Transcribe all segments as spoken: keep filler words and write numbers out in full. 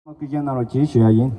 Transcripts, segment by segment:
སྐུ་མཁྱེན་གནང་རོགས་གྱིས་ཞུ་ཡ་ཡིན།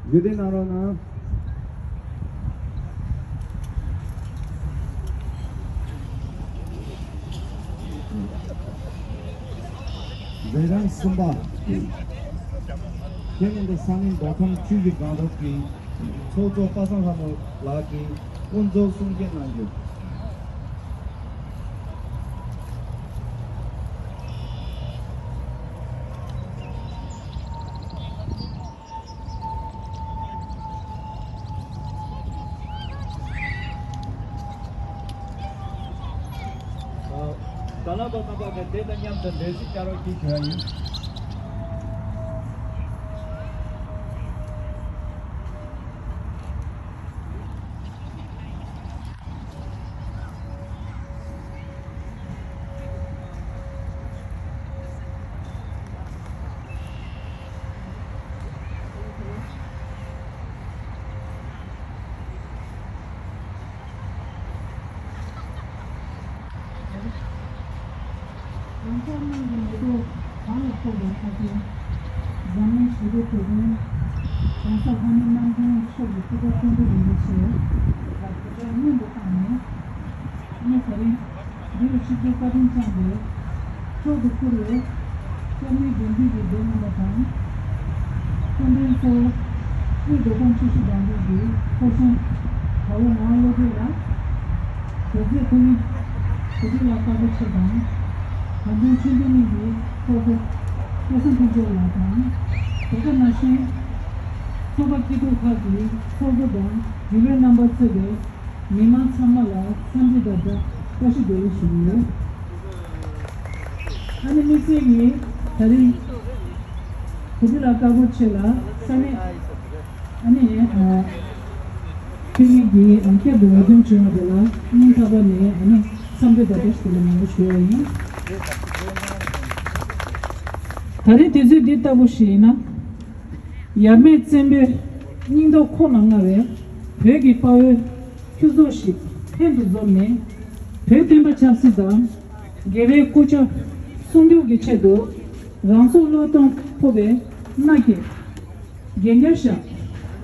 རྒྱུད་སྡེ་གནང་རོགས་གནང་། མཛད་རིམ་གསུམ་པ། ཁྱེད་རྣམ་པ་ས་གནས་མདོ་ཁམས་ཆུ་བཞི་སྒང་དྲུག་གི་ཚོགས་གཙོ་པ་སངས་ལྷ་མོ་ལགས་ཀྱིས་དབུ་འཛུགས་གསུང་བཤད་གནང་རྒྱུ། ད་ལམ་པ་རྣམ་པ་གིས་དེ་དང་མཉམ་དུ་འབྲས་སིལ་བཅའ་རོགས་གྱིས་ཞུ་བ་ཡིན། རང་ཅག་རྣམས་ཀྱི་མེ་ཏོག་གང་ལ་ཕོག་པའི་ཁ་ཆེ། འཛམ་གླིང་ཞི་བདེ་དོན་དགོན། གོང་ས་ལྷ་མོ་རྣམ་རྒྱལ་མཆོག་གི་སྐུ་པར་སྐུ་མདུན་རིན་པོ་ཆེ་ལ་གུས་པས་སྔོན་དུ་བཏང་ནས། ཨ་ནི་ད་རིང་འདི་རུ་ཆིབས་བསྒྱུར་བཀའ་དྲིན་བསྐྱངས་ཏེ། མཆོག་ཏུ་བཀུར་བའི་སྐྱབས་གནས་དགེ་འདུན་གྱི་སྡེ་རྣམ་པ་དང་། སྐུ་མགྲོན་ཚོ། དབུས་མདོ་ཁམས་ཆུ་བཞི་སྒང་དྲུག་གི་ཚོགས་གཞོན་དགའ་བོ་ངག་དབང་བློ་གྲོས་ལགས། དོགས་སེལ་ཐུབ་མིན། གོ་སྒྲིག་ལ་དཀར་པོ་ཆེ་དང་། ད་དུང་ཆོས་འདུན་གླིང་གི་ཚོགས་གཙོ་སྐལ་བཟང་ཕུན་ཚོགས་ལགས་དང་། དེ་ག་ནང་བཞིན་ཚོགས་པ་སྐྱིད་སྡུག་ཁག་གི་ཚོགས་གཙོ་དང་དྲི་བའི་རྣམ་པ་གཙོས་པའི་མི་མང་ཚང་མ་ལ་འཚམས་འདྲི་དང་སྦྲགས་བཀྲ་ཤིས་བདེ་ལེགས་ཞུ་གི་ཡོད། ཨ་ནི་དམིགས་བསལ་གྱིས་ད་རིང་གོ་སྒྲིག་ལ་དཀར་པོ་ཆེ་ལ་ས་གནས་ཨ་ནི་ཨ་ཁྱོད་ཉིད་ཀྱིས་ཨ་བསྐྱར་དུ་འོས་བསྡུ་བྱུང་བ་དེ་ལ་སྙིང་ཐག་པ་ནས་ཨ་ནི་འཚམས་འདྲི་དང་བཀྲ་ཤིས་བདེ་ལེགས་མང་པོ་ཞུ་བ་ཡིན། ད་རེས་དུས་ཚོད་འདི་ལྟ་བུ་ཞིག་ཡིན་ན། ཡབ་མེས་བཙན་པོའི་སྙིང་སྟོབས་ཁོག་ན་མངའ་བའི་བོད་ཀྱི་དཔའ་བོའི་ཁྱུ་ཚོགས་ཤིག་ལྷན་དུ་འཛོམས་ནས། བོད་བསྟན་པ་ཆབ་སྲིད་དང་། དགེ་བའི་སྐུ་ཕྱྭ་སྲུང་སྐྱོབ་ཀྱི་ཆེད་དུ། རང་སྲོག་བློས་གཏོང་ཕོད་པའི་མནའ་སྐྱེལ། འགན་འཁྱེར་བཞག་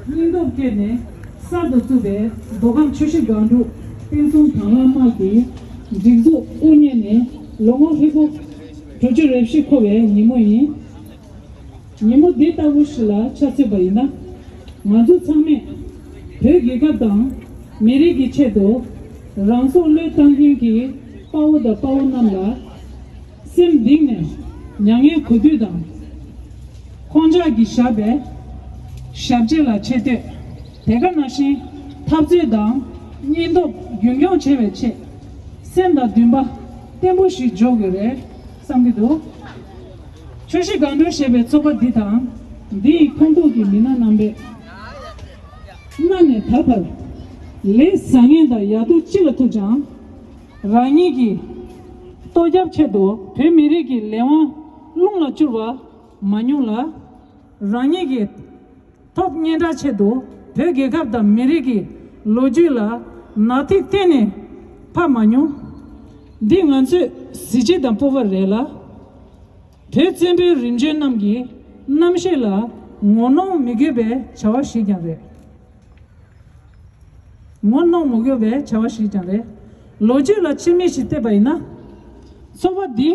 སྙིང་སྟོབས་བསྐྱེད་ནས་གསར་དུ་བཙུགས་པའི་མདོ་ཁམས་ཆུ་བཞི་སྒང་དྲུག་བསྟན་སྲུང་དྭང་བླངས་དམག་གི་སྒྲིག་འཛུགས་དབུ་བརྙེས་ནས་ལོ་ངོ་ཧྲིལ་པོ་དྲུག་ཅུ་རེ་བཞི་འཁོར་བའི་ཉིན་མོ་ཡིན། ཉིན་མོ་འདི་ལྟ་བུ་ཞིག་ལ་ཆ་མཚོན་པ་ཡིན་ན། ང་ཚོ་ཚང་མས་བོད་རྒྱལ་ཁབ་དང་མི་རིགས་ཀྱི་ཆེད་དུ་རང་སྲོག་བློས་བཏང་མཁན་གྱི་དཔའ་བོ་དང་དཔའ་བོ་རྣམས་ལ། སེམས་གཏིང་ནས་མྱ་ངན་གུས་འདུད་དང་། ཁོང་ཅག་གིས་བཞག་པའི་ཞབས་རྗེས་ལ་ཆེ་བསྟོད། དེ་ག་ནང་བཞིན་འཐབ་རྩོད་དང་སྙིང་སྟོབས་རྒྱུན་འཁྱོངས་བྱེད་པའི་ཆེད། སེམས་དང་འདུན་པ་བརྟན་པོ་ཞིག་འཇོག་དགོས་རེད་བསམ་གྱི་འདུག་ཆུ་བཞི་སྒང་དྲུག་ཞེས་པའི་ཚོགས་པ་འདི་དང་། འདི་ཡི་ཁོངས་གཏོགས་ཀྱི་མི་སྣ་རྣམ་པས་གནའ་ནས་ད་བར་ལས་བཟང་ངན་དང་ཡག་སྡུག་ཅི་ལ་ཐུག་ཀྱང་། རང་ཉིད་ཀྱི་ལྟོ་རྒྱབ་ཆེད་དུ་བོད་མི་རིགས་ཀྱི་ལས་དབང་རླུང་ལ་བསྐྱུར་བ་མ་མྱོང་ལ། རང་ཉིད་ཀྱི་ཐོབ་སྙན་གྲགས་ཆེད་དུ་བོད་རྒྱལ་ཁབ་དང་མི་རིགས་ཀྱི་ལོ་རྒྱུས་ལ་ནག་ཐིག་གཏན་ནས་ཕབ་མ་མྱོང་། འདི་ང་ཚོའི་གཟི་བརྗིད་དང་སྤོབས་པ་རེད་ལ། བོད་བཙན་པོའི་རིམ་བྱོན་རྣམས་ཀྱི་རྣམ་ཤེས་ལ་ངོ་གནོང་མི་དགོས་པའི་བྱ་བ་ཞིག་ཀྱང་རེད། ངོ་གནོང་མི་དགོས་པའི་བྱ་བ་ཞིག་ཀྱང་རེད། ལོ་རྒྱུས་ལ་ཕྱིར་མིག་ཞིག་བལྟས་པ་ཡིན་ན། ཚོགས་པ་འདི་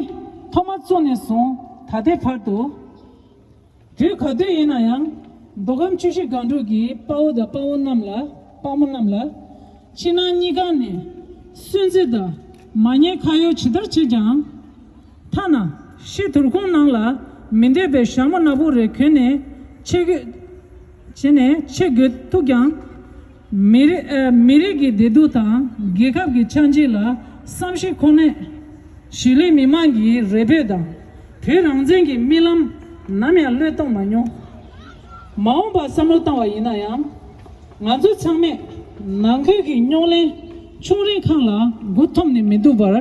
ཐོག་མ་བཙུགས་ནས་བཟུང་ད་ལྟའི་བར་དུ། དུས་ག་དུས་ཡིན་ན་ཡང་མདོ་ཁམས་ཆུ་བཞི་སྒང་དྲུག་གི་དཔའ་བོ་དང་དཔའ་བོ་རྣམས་ལ་དཔའ་མོ་རྣམས་ལ་ཕྱི་ནང་གཉིས་ཀ་ནས་སུན་གཙེར་དང་མ་ཉེས་ཁ་གཡོགས་ཇི་ལྟར་བྱེད་ཀྱང་། ཐ་ན་ཤི་དུར་ཁུང་ནང་ལ་མི་འདོད་པའི་ཞྭ་མོ་ནག་པོ་རེ་གྱོན་ནས་ཆས་གོས་བྱས་ནས་ཆས་གོས་ཐུག་ཀྱང་། མི་རིགས་ཨ་མི་རིགས་ཀྱི་བདེ་སྡུག་དང་རྒྱལ་ཁབ་ཀྱི་ཆགས་འཇིག་ལ་བསམ་ཤེས་ཁོ་ནས། གཞིས་ལུས་མི་མང་གི་རེ་འབོད་དང་བོད་རང་བཙན་གྱི་རྨི་ལམ་ནམ་ཡང་བློས་གཏོང་མ་མྱོང་། མ་འོངས་པར་བསམ་བློ་བཏང་བ་ཡིན་ན་ཡང་། ང་ཚོ་ཚང་མས་ནང་ཁུལ་གྱི་རྙོག་གླེང་ཆུང་རིང་ཁག་ལ་མགོ་འཐོམས་ནས་མི་འདུག་པར།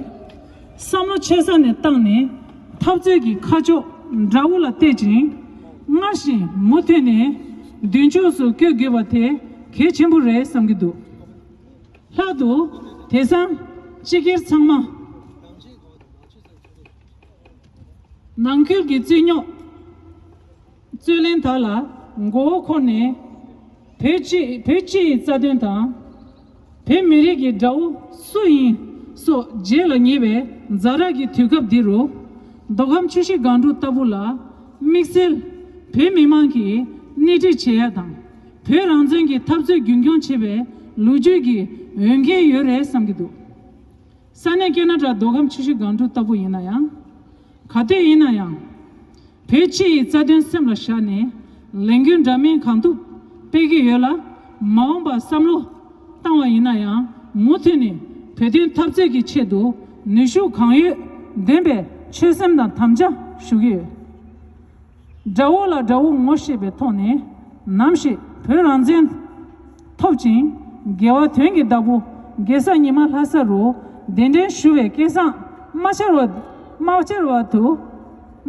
བསམ་བློ་ཆེ་ས་ནས་བཏང་ནས་འཐབ་རྩོད་ཀྱི་ཁ་ཕྱོགས་དགྲ་བོ་ལ་གཏད་ཅིང་། སྔར་བཞིན་མུ་མཐུད་ནས་མདུན་ཕྱོགས་སུ་བསྐྱོད་དགོས་པ་དེ་གལ་ཆེན་པོ་རེད་བསམ་གྱི་འདུག་ལྷག་ཏུ་དེང་སང་སྤྱི་སྒེར་ཚང་མ་ནང་ཁུལ་གྱི་རྩོད་རྙོག་རྩོད་གླེང་དག་ལ་མགོ་བོ་འཁོར་ནས་བོད་སྤྱི་བོད་སྤྱི་ཡི་རྩ་དོན་དང་། བོད་མི་རིགས་ཀྱི་དགྲ་བོ་སུ་ཡིན་སོགས་བརྗེད་ལ་ཉེ་བའི་ཛ་དྲག་གི་དུས་སྐབས་འདི་རུ། མདོ་ཁམས་ཆུ་བཞི་སྒང་དྲུག་ལྟ་བུ་ལ་དམིགས་བསལ་བོད་མི་མང་གིས་སྣེ་ཁྲིད་བྱེད་ཡ་དང་། བོད་རང་བཙན་གྱི་འཐབ་རྩོད་རྒྱུན་འཁྱོངས་བྱེད་པའི་ལོ་རྒྱུས་ཀྱི་འོས་འགན་ཡོད་རེད་བསམ་གྱི་འདུག་ས་གནས་ཀེ་ན་ཌ་མདོ་ཁམས་ཆུ་བཞི་སྒང་དྲུག་ལྟ་བུ་ཡིན་ན་ཡང་། ག་དུས་ཡིན་ན་ཡང་། བོད་སྤྱི་ཡི་རྩ་དོན་སེམས་ལ་བཞག་ནས་ལས་འགུལ་འདྲ་མིན་གང་ཐུབ་སྤེལ་གྱི་ཡོད་ལ། མ་འོངས་པར་བསམ་བློ་བཏང་བ་ཡིན་ན་ཡང་མུ་མཐུད་ནས་བོད་དོན་འཐབ་རྩོད་ཀྱི་ཆེད་དུ་ནུས་ཤུགས་གང་ཡོད་ལྡན་པའི་ཆོད་སེམས་དང་དམ་བཅའ་ཞུ་གི་ཡོད། དགྲ་བོ་ལ་དགྲ་བོ་ངོ་ཤེས་པའི་ཐོག་ནས་ནམ་ཞིག་བོད་རང་བཙན་ཐོབ་ཅིང་། རྒྱལ་བ་དོན་གྱི་བདག་པོ་རྒྱལ་ས་ཉི་མ་ལྷ་ས་རུ་གདན་འདྲེན་ཞུ་བའི་སྐལ་བཟང་མ་འཆར་བ་མ་འཆར་བར་དུ་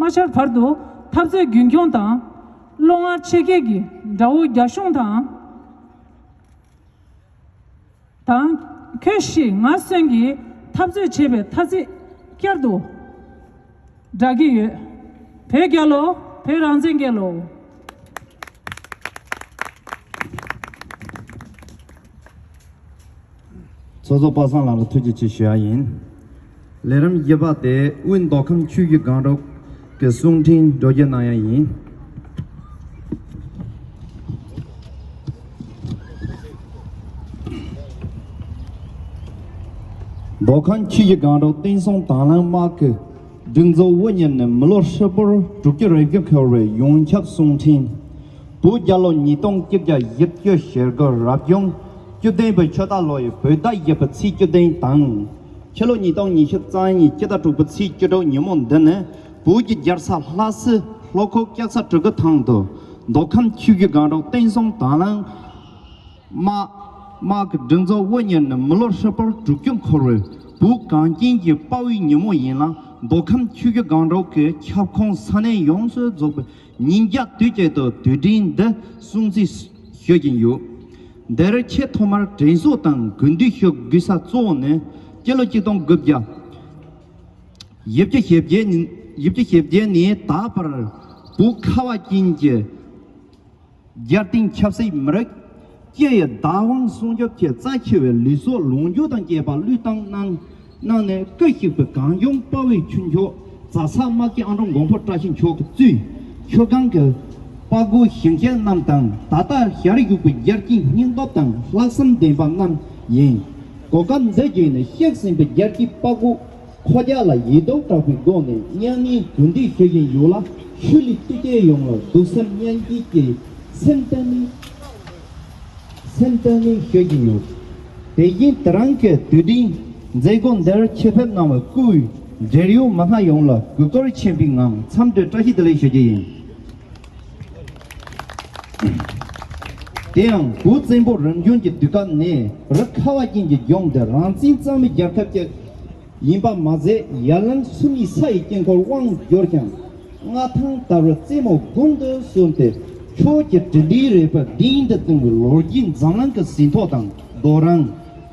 མ་འཆར་བར་དུ་འཐབ་རྩོད་རྒྱུན་འཁྱོངས་དང་། བློ་ངར་ཆེ་བསྐྱེད་ཀྱིས་དགྲ་བོ་རྒྱ་གཞུང་དང་། དང་། ཁྱོད་ཤི་ང་གསོན་གྱི་འཐབ་རྩོད་བྱེད་པའི་མཐའ་ཚིག་བསྐྱར་དུ་བསྒྲགས་ཀྱི་ཡོད། བོད་རྒྱལ་ལོ། བོད་རང་བཙན་རྒྱལ་ལོ། ཚོགས་གཙོ་པ་སངས་ལགས་ལ་ཐུགས་རྗེ་ཆེ་ཞུ་ཡ་ཡིན། ལས་རིམ་བརྒྱད་པ་དེ་དབུས་མདོ་ཁམས་ཆུ་བཞི་སྒང་དྲུག་གི་གསུང་འཕྲིན་སྒྲོག་སྦྱང་གནང་ཡ་ཡིན། མདོ་ཁམས་ཆུ་བཞི་སྒང་དྲུག་བསྟན་སྲུང་དྭང་བླངས་དམག་གི་སྒྲིག་འཛུགས་དབུ་བརྙེས་ནས་མི་ལོ་ཧྲིལ་པོར་དྲུག་ཅུ་རེ་བཞི་འཁོར་བའི་ཡོངས་ཁྱབ་གསུང་འཕྲིན། བོད་རྒྱལ་ལོ་ཉིས་སྟོང་ཆིག་བརྒྱ་བཞི་བཅུ་ཞེ་དགུ་རབ་བྱུང་བཅུ་བདུན་པའི་ཆུ་རྟ་ལོ་ཡི་བོད་ཟླ་བཞི་པའི་ཚེས་བཅུ་བདུན་དང་། ཕྱི་ལོ་ཉིས་སྟོང་ཉི་ཤུ་རྩ་གཉིས་སྤྱི་ཟླ་དྲུག་པའི་ཚེས་བཅུ་དྲུག་ཉིན་མོ་འདི་ནི་བོད་ཀྱི་རྒྱལ་ས་ལྷ་སའི་ལྷོ་ཁོག་སྐྱ་ས་གྲི་གུ་ཐང་དུ་མདོ་ཁམས་ཆུ་བཞི་སྒང་དྲུག་བསྟན་སྲུང་དྭང་བླངས་དམག་དམག་གི་སྒྲིག་འཛུགས་དབུ་བརྙེས་ནས་མི་ལོ་ཧྲིལ་པོར་དྲུག་ཅུ་འཁོར་བའི་བོད་གངས་ཅན་གྱི་དཔའ་བོའི་ཉིན་མོ་ཡིན་ལ། མདོ་ཁམས་ཆུ་བཞི་སྒང་དྲུག་གི་ཁྱབ་ཁོངས་ས་གནས་ཡོངས་སུ་རྫོགས་པའི་ཉིན་རྒྱབ་དུས་གཅིག་ཏུ་དུས་དྲན་འདི་སྲུང་བརྩི་ཞུ་བཞིན་ཡོད། འདིར་ཆེས་ཐོག་མར་དྲན་གསོ་དང་གུས་འདུད་ཞུ་དགོས་ས་གཙོ་བོ་ནི་སྤྱི་ལོ་ཆིག་སྟོང་དགུ་བརྒྱ་བཞི་བཅུ་ཞེ་བརྒྱད་ཉིན་བཞི་བཅུ་ཞེ་བརྒྱད་ནས་ད་བར་བོད་ཁ་བ་ཅན་གྱི་རྒྱལ་བསྟན་ཆབ་སྲིད་མི་རིགས་སྤྱི་ཡི་བདག་དབང་སྲུང་སྐྱོབ་ཆེད་རྩ་ཆེ་བའི་ལུས་སྲོག་ལོངས་སྤྱོད་དང་བཅས་པ་བློས་བཏང་གནང་གནང་ནས་སྐུ་གཤེགས་པའི་གངས་ལྗོངས་དཔའ་བོའི་ཁྱུ་མཆོག་རྫ་ས་དམག་སྤྱི་ཨ་འབྲུག་མགོན་པོ་བཀྲ་ཤིས་མཆོག་གིས་གཙོས་ཆུ་སྒང་གི་དཔའ་རྒོད་ཞིང་གཤེགས་རྣམས་དང་ད་ལྟ་ཞལ་བཞུགས་པའི་རྒྱལ་གཅེས་སྙིང་སྟོབས་དང་ལྷག་བསམ་ལྡན་པ་རྣམས་ཡིན། གོ་སྐབས་འདི་བརྒྱུད་ནས་གཤེགས་ཟིན་པའི་རྒྱལ་གཅེས་དཔའ་རྒོད་ཁོང་ཅག་ལ་ཡིད་དབང་འཕྲོག་པའི་སྒོ་ནས་མྱ་ངན་གུས་འདུད་ཞུ་བཞིན་ཡོད་ལ། ཤུལ་ལུས་ལྟོ་ཆས་ཡོངས་ལ་གདུང་སེམས་མཉམ་སྐྱེད་ཀྱི་སེམས་གཏིང་ནས་སེམས་གཏིང་ནས་ཞུ་བཞིན་ཡོད། དེ་བཞིན་དེ་རིང་གི་དུས་དྲན་མཛད་སྒོ་འདིར་ཆེད་ཕེབས་གནང་བའི་སྐུའི་འབྲེལ་ཡོད་མི་སྣ་ཡོངས་ལ་གུས་བཀུར་ཆེན་པོའི་ངང་འཚམས་འདྲི་བཀྲ་ཤིས་བདེ་ལེགས་ཞུ་རྒྱུ་ཡིན། དེ་ཡང་བོད་བཙན་པོ་རིམ་བྱོན་གྱི་དུས་སྐབས་ནས་རི་ཁ་བ་ཅན་གྱི་ལྗོངས་འདི་རང་བཙན་གཙང་མའི་རྒྱལ་ཁབ་ཅིག་ཡིན་པ་མ་ཟད། ཡར་ལངས་སུམ་བརྒྱའི་ས་ཡི་དཀྱིལ་འཁོར་དབང་བསྒྱུར་ཞིང་མངའ་ཐང་དར་བའི་རྩེ་མོ་དགུང་དུ་སོན་ཏེ། ཕྱོགས་ཀྱི་དྲིལ་བུའི་རལ་པ་གདེང་དུ་བཏིང་བའི་ལོ་རྒྱུས་འཛམ་གླིང་གི་ཟིན་ཐོ་དང་རྡོ་རིང་།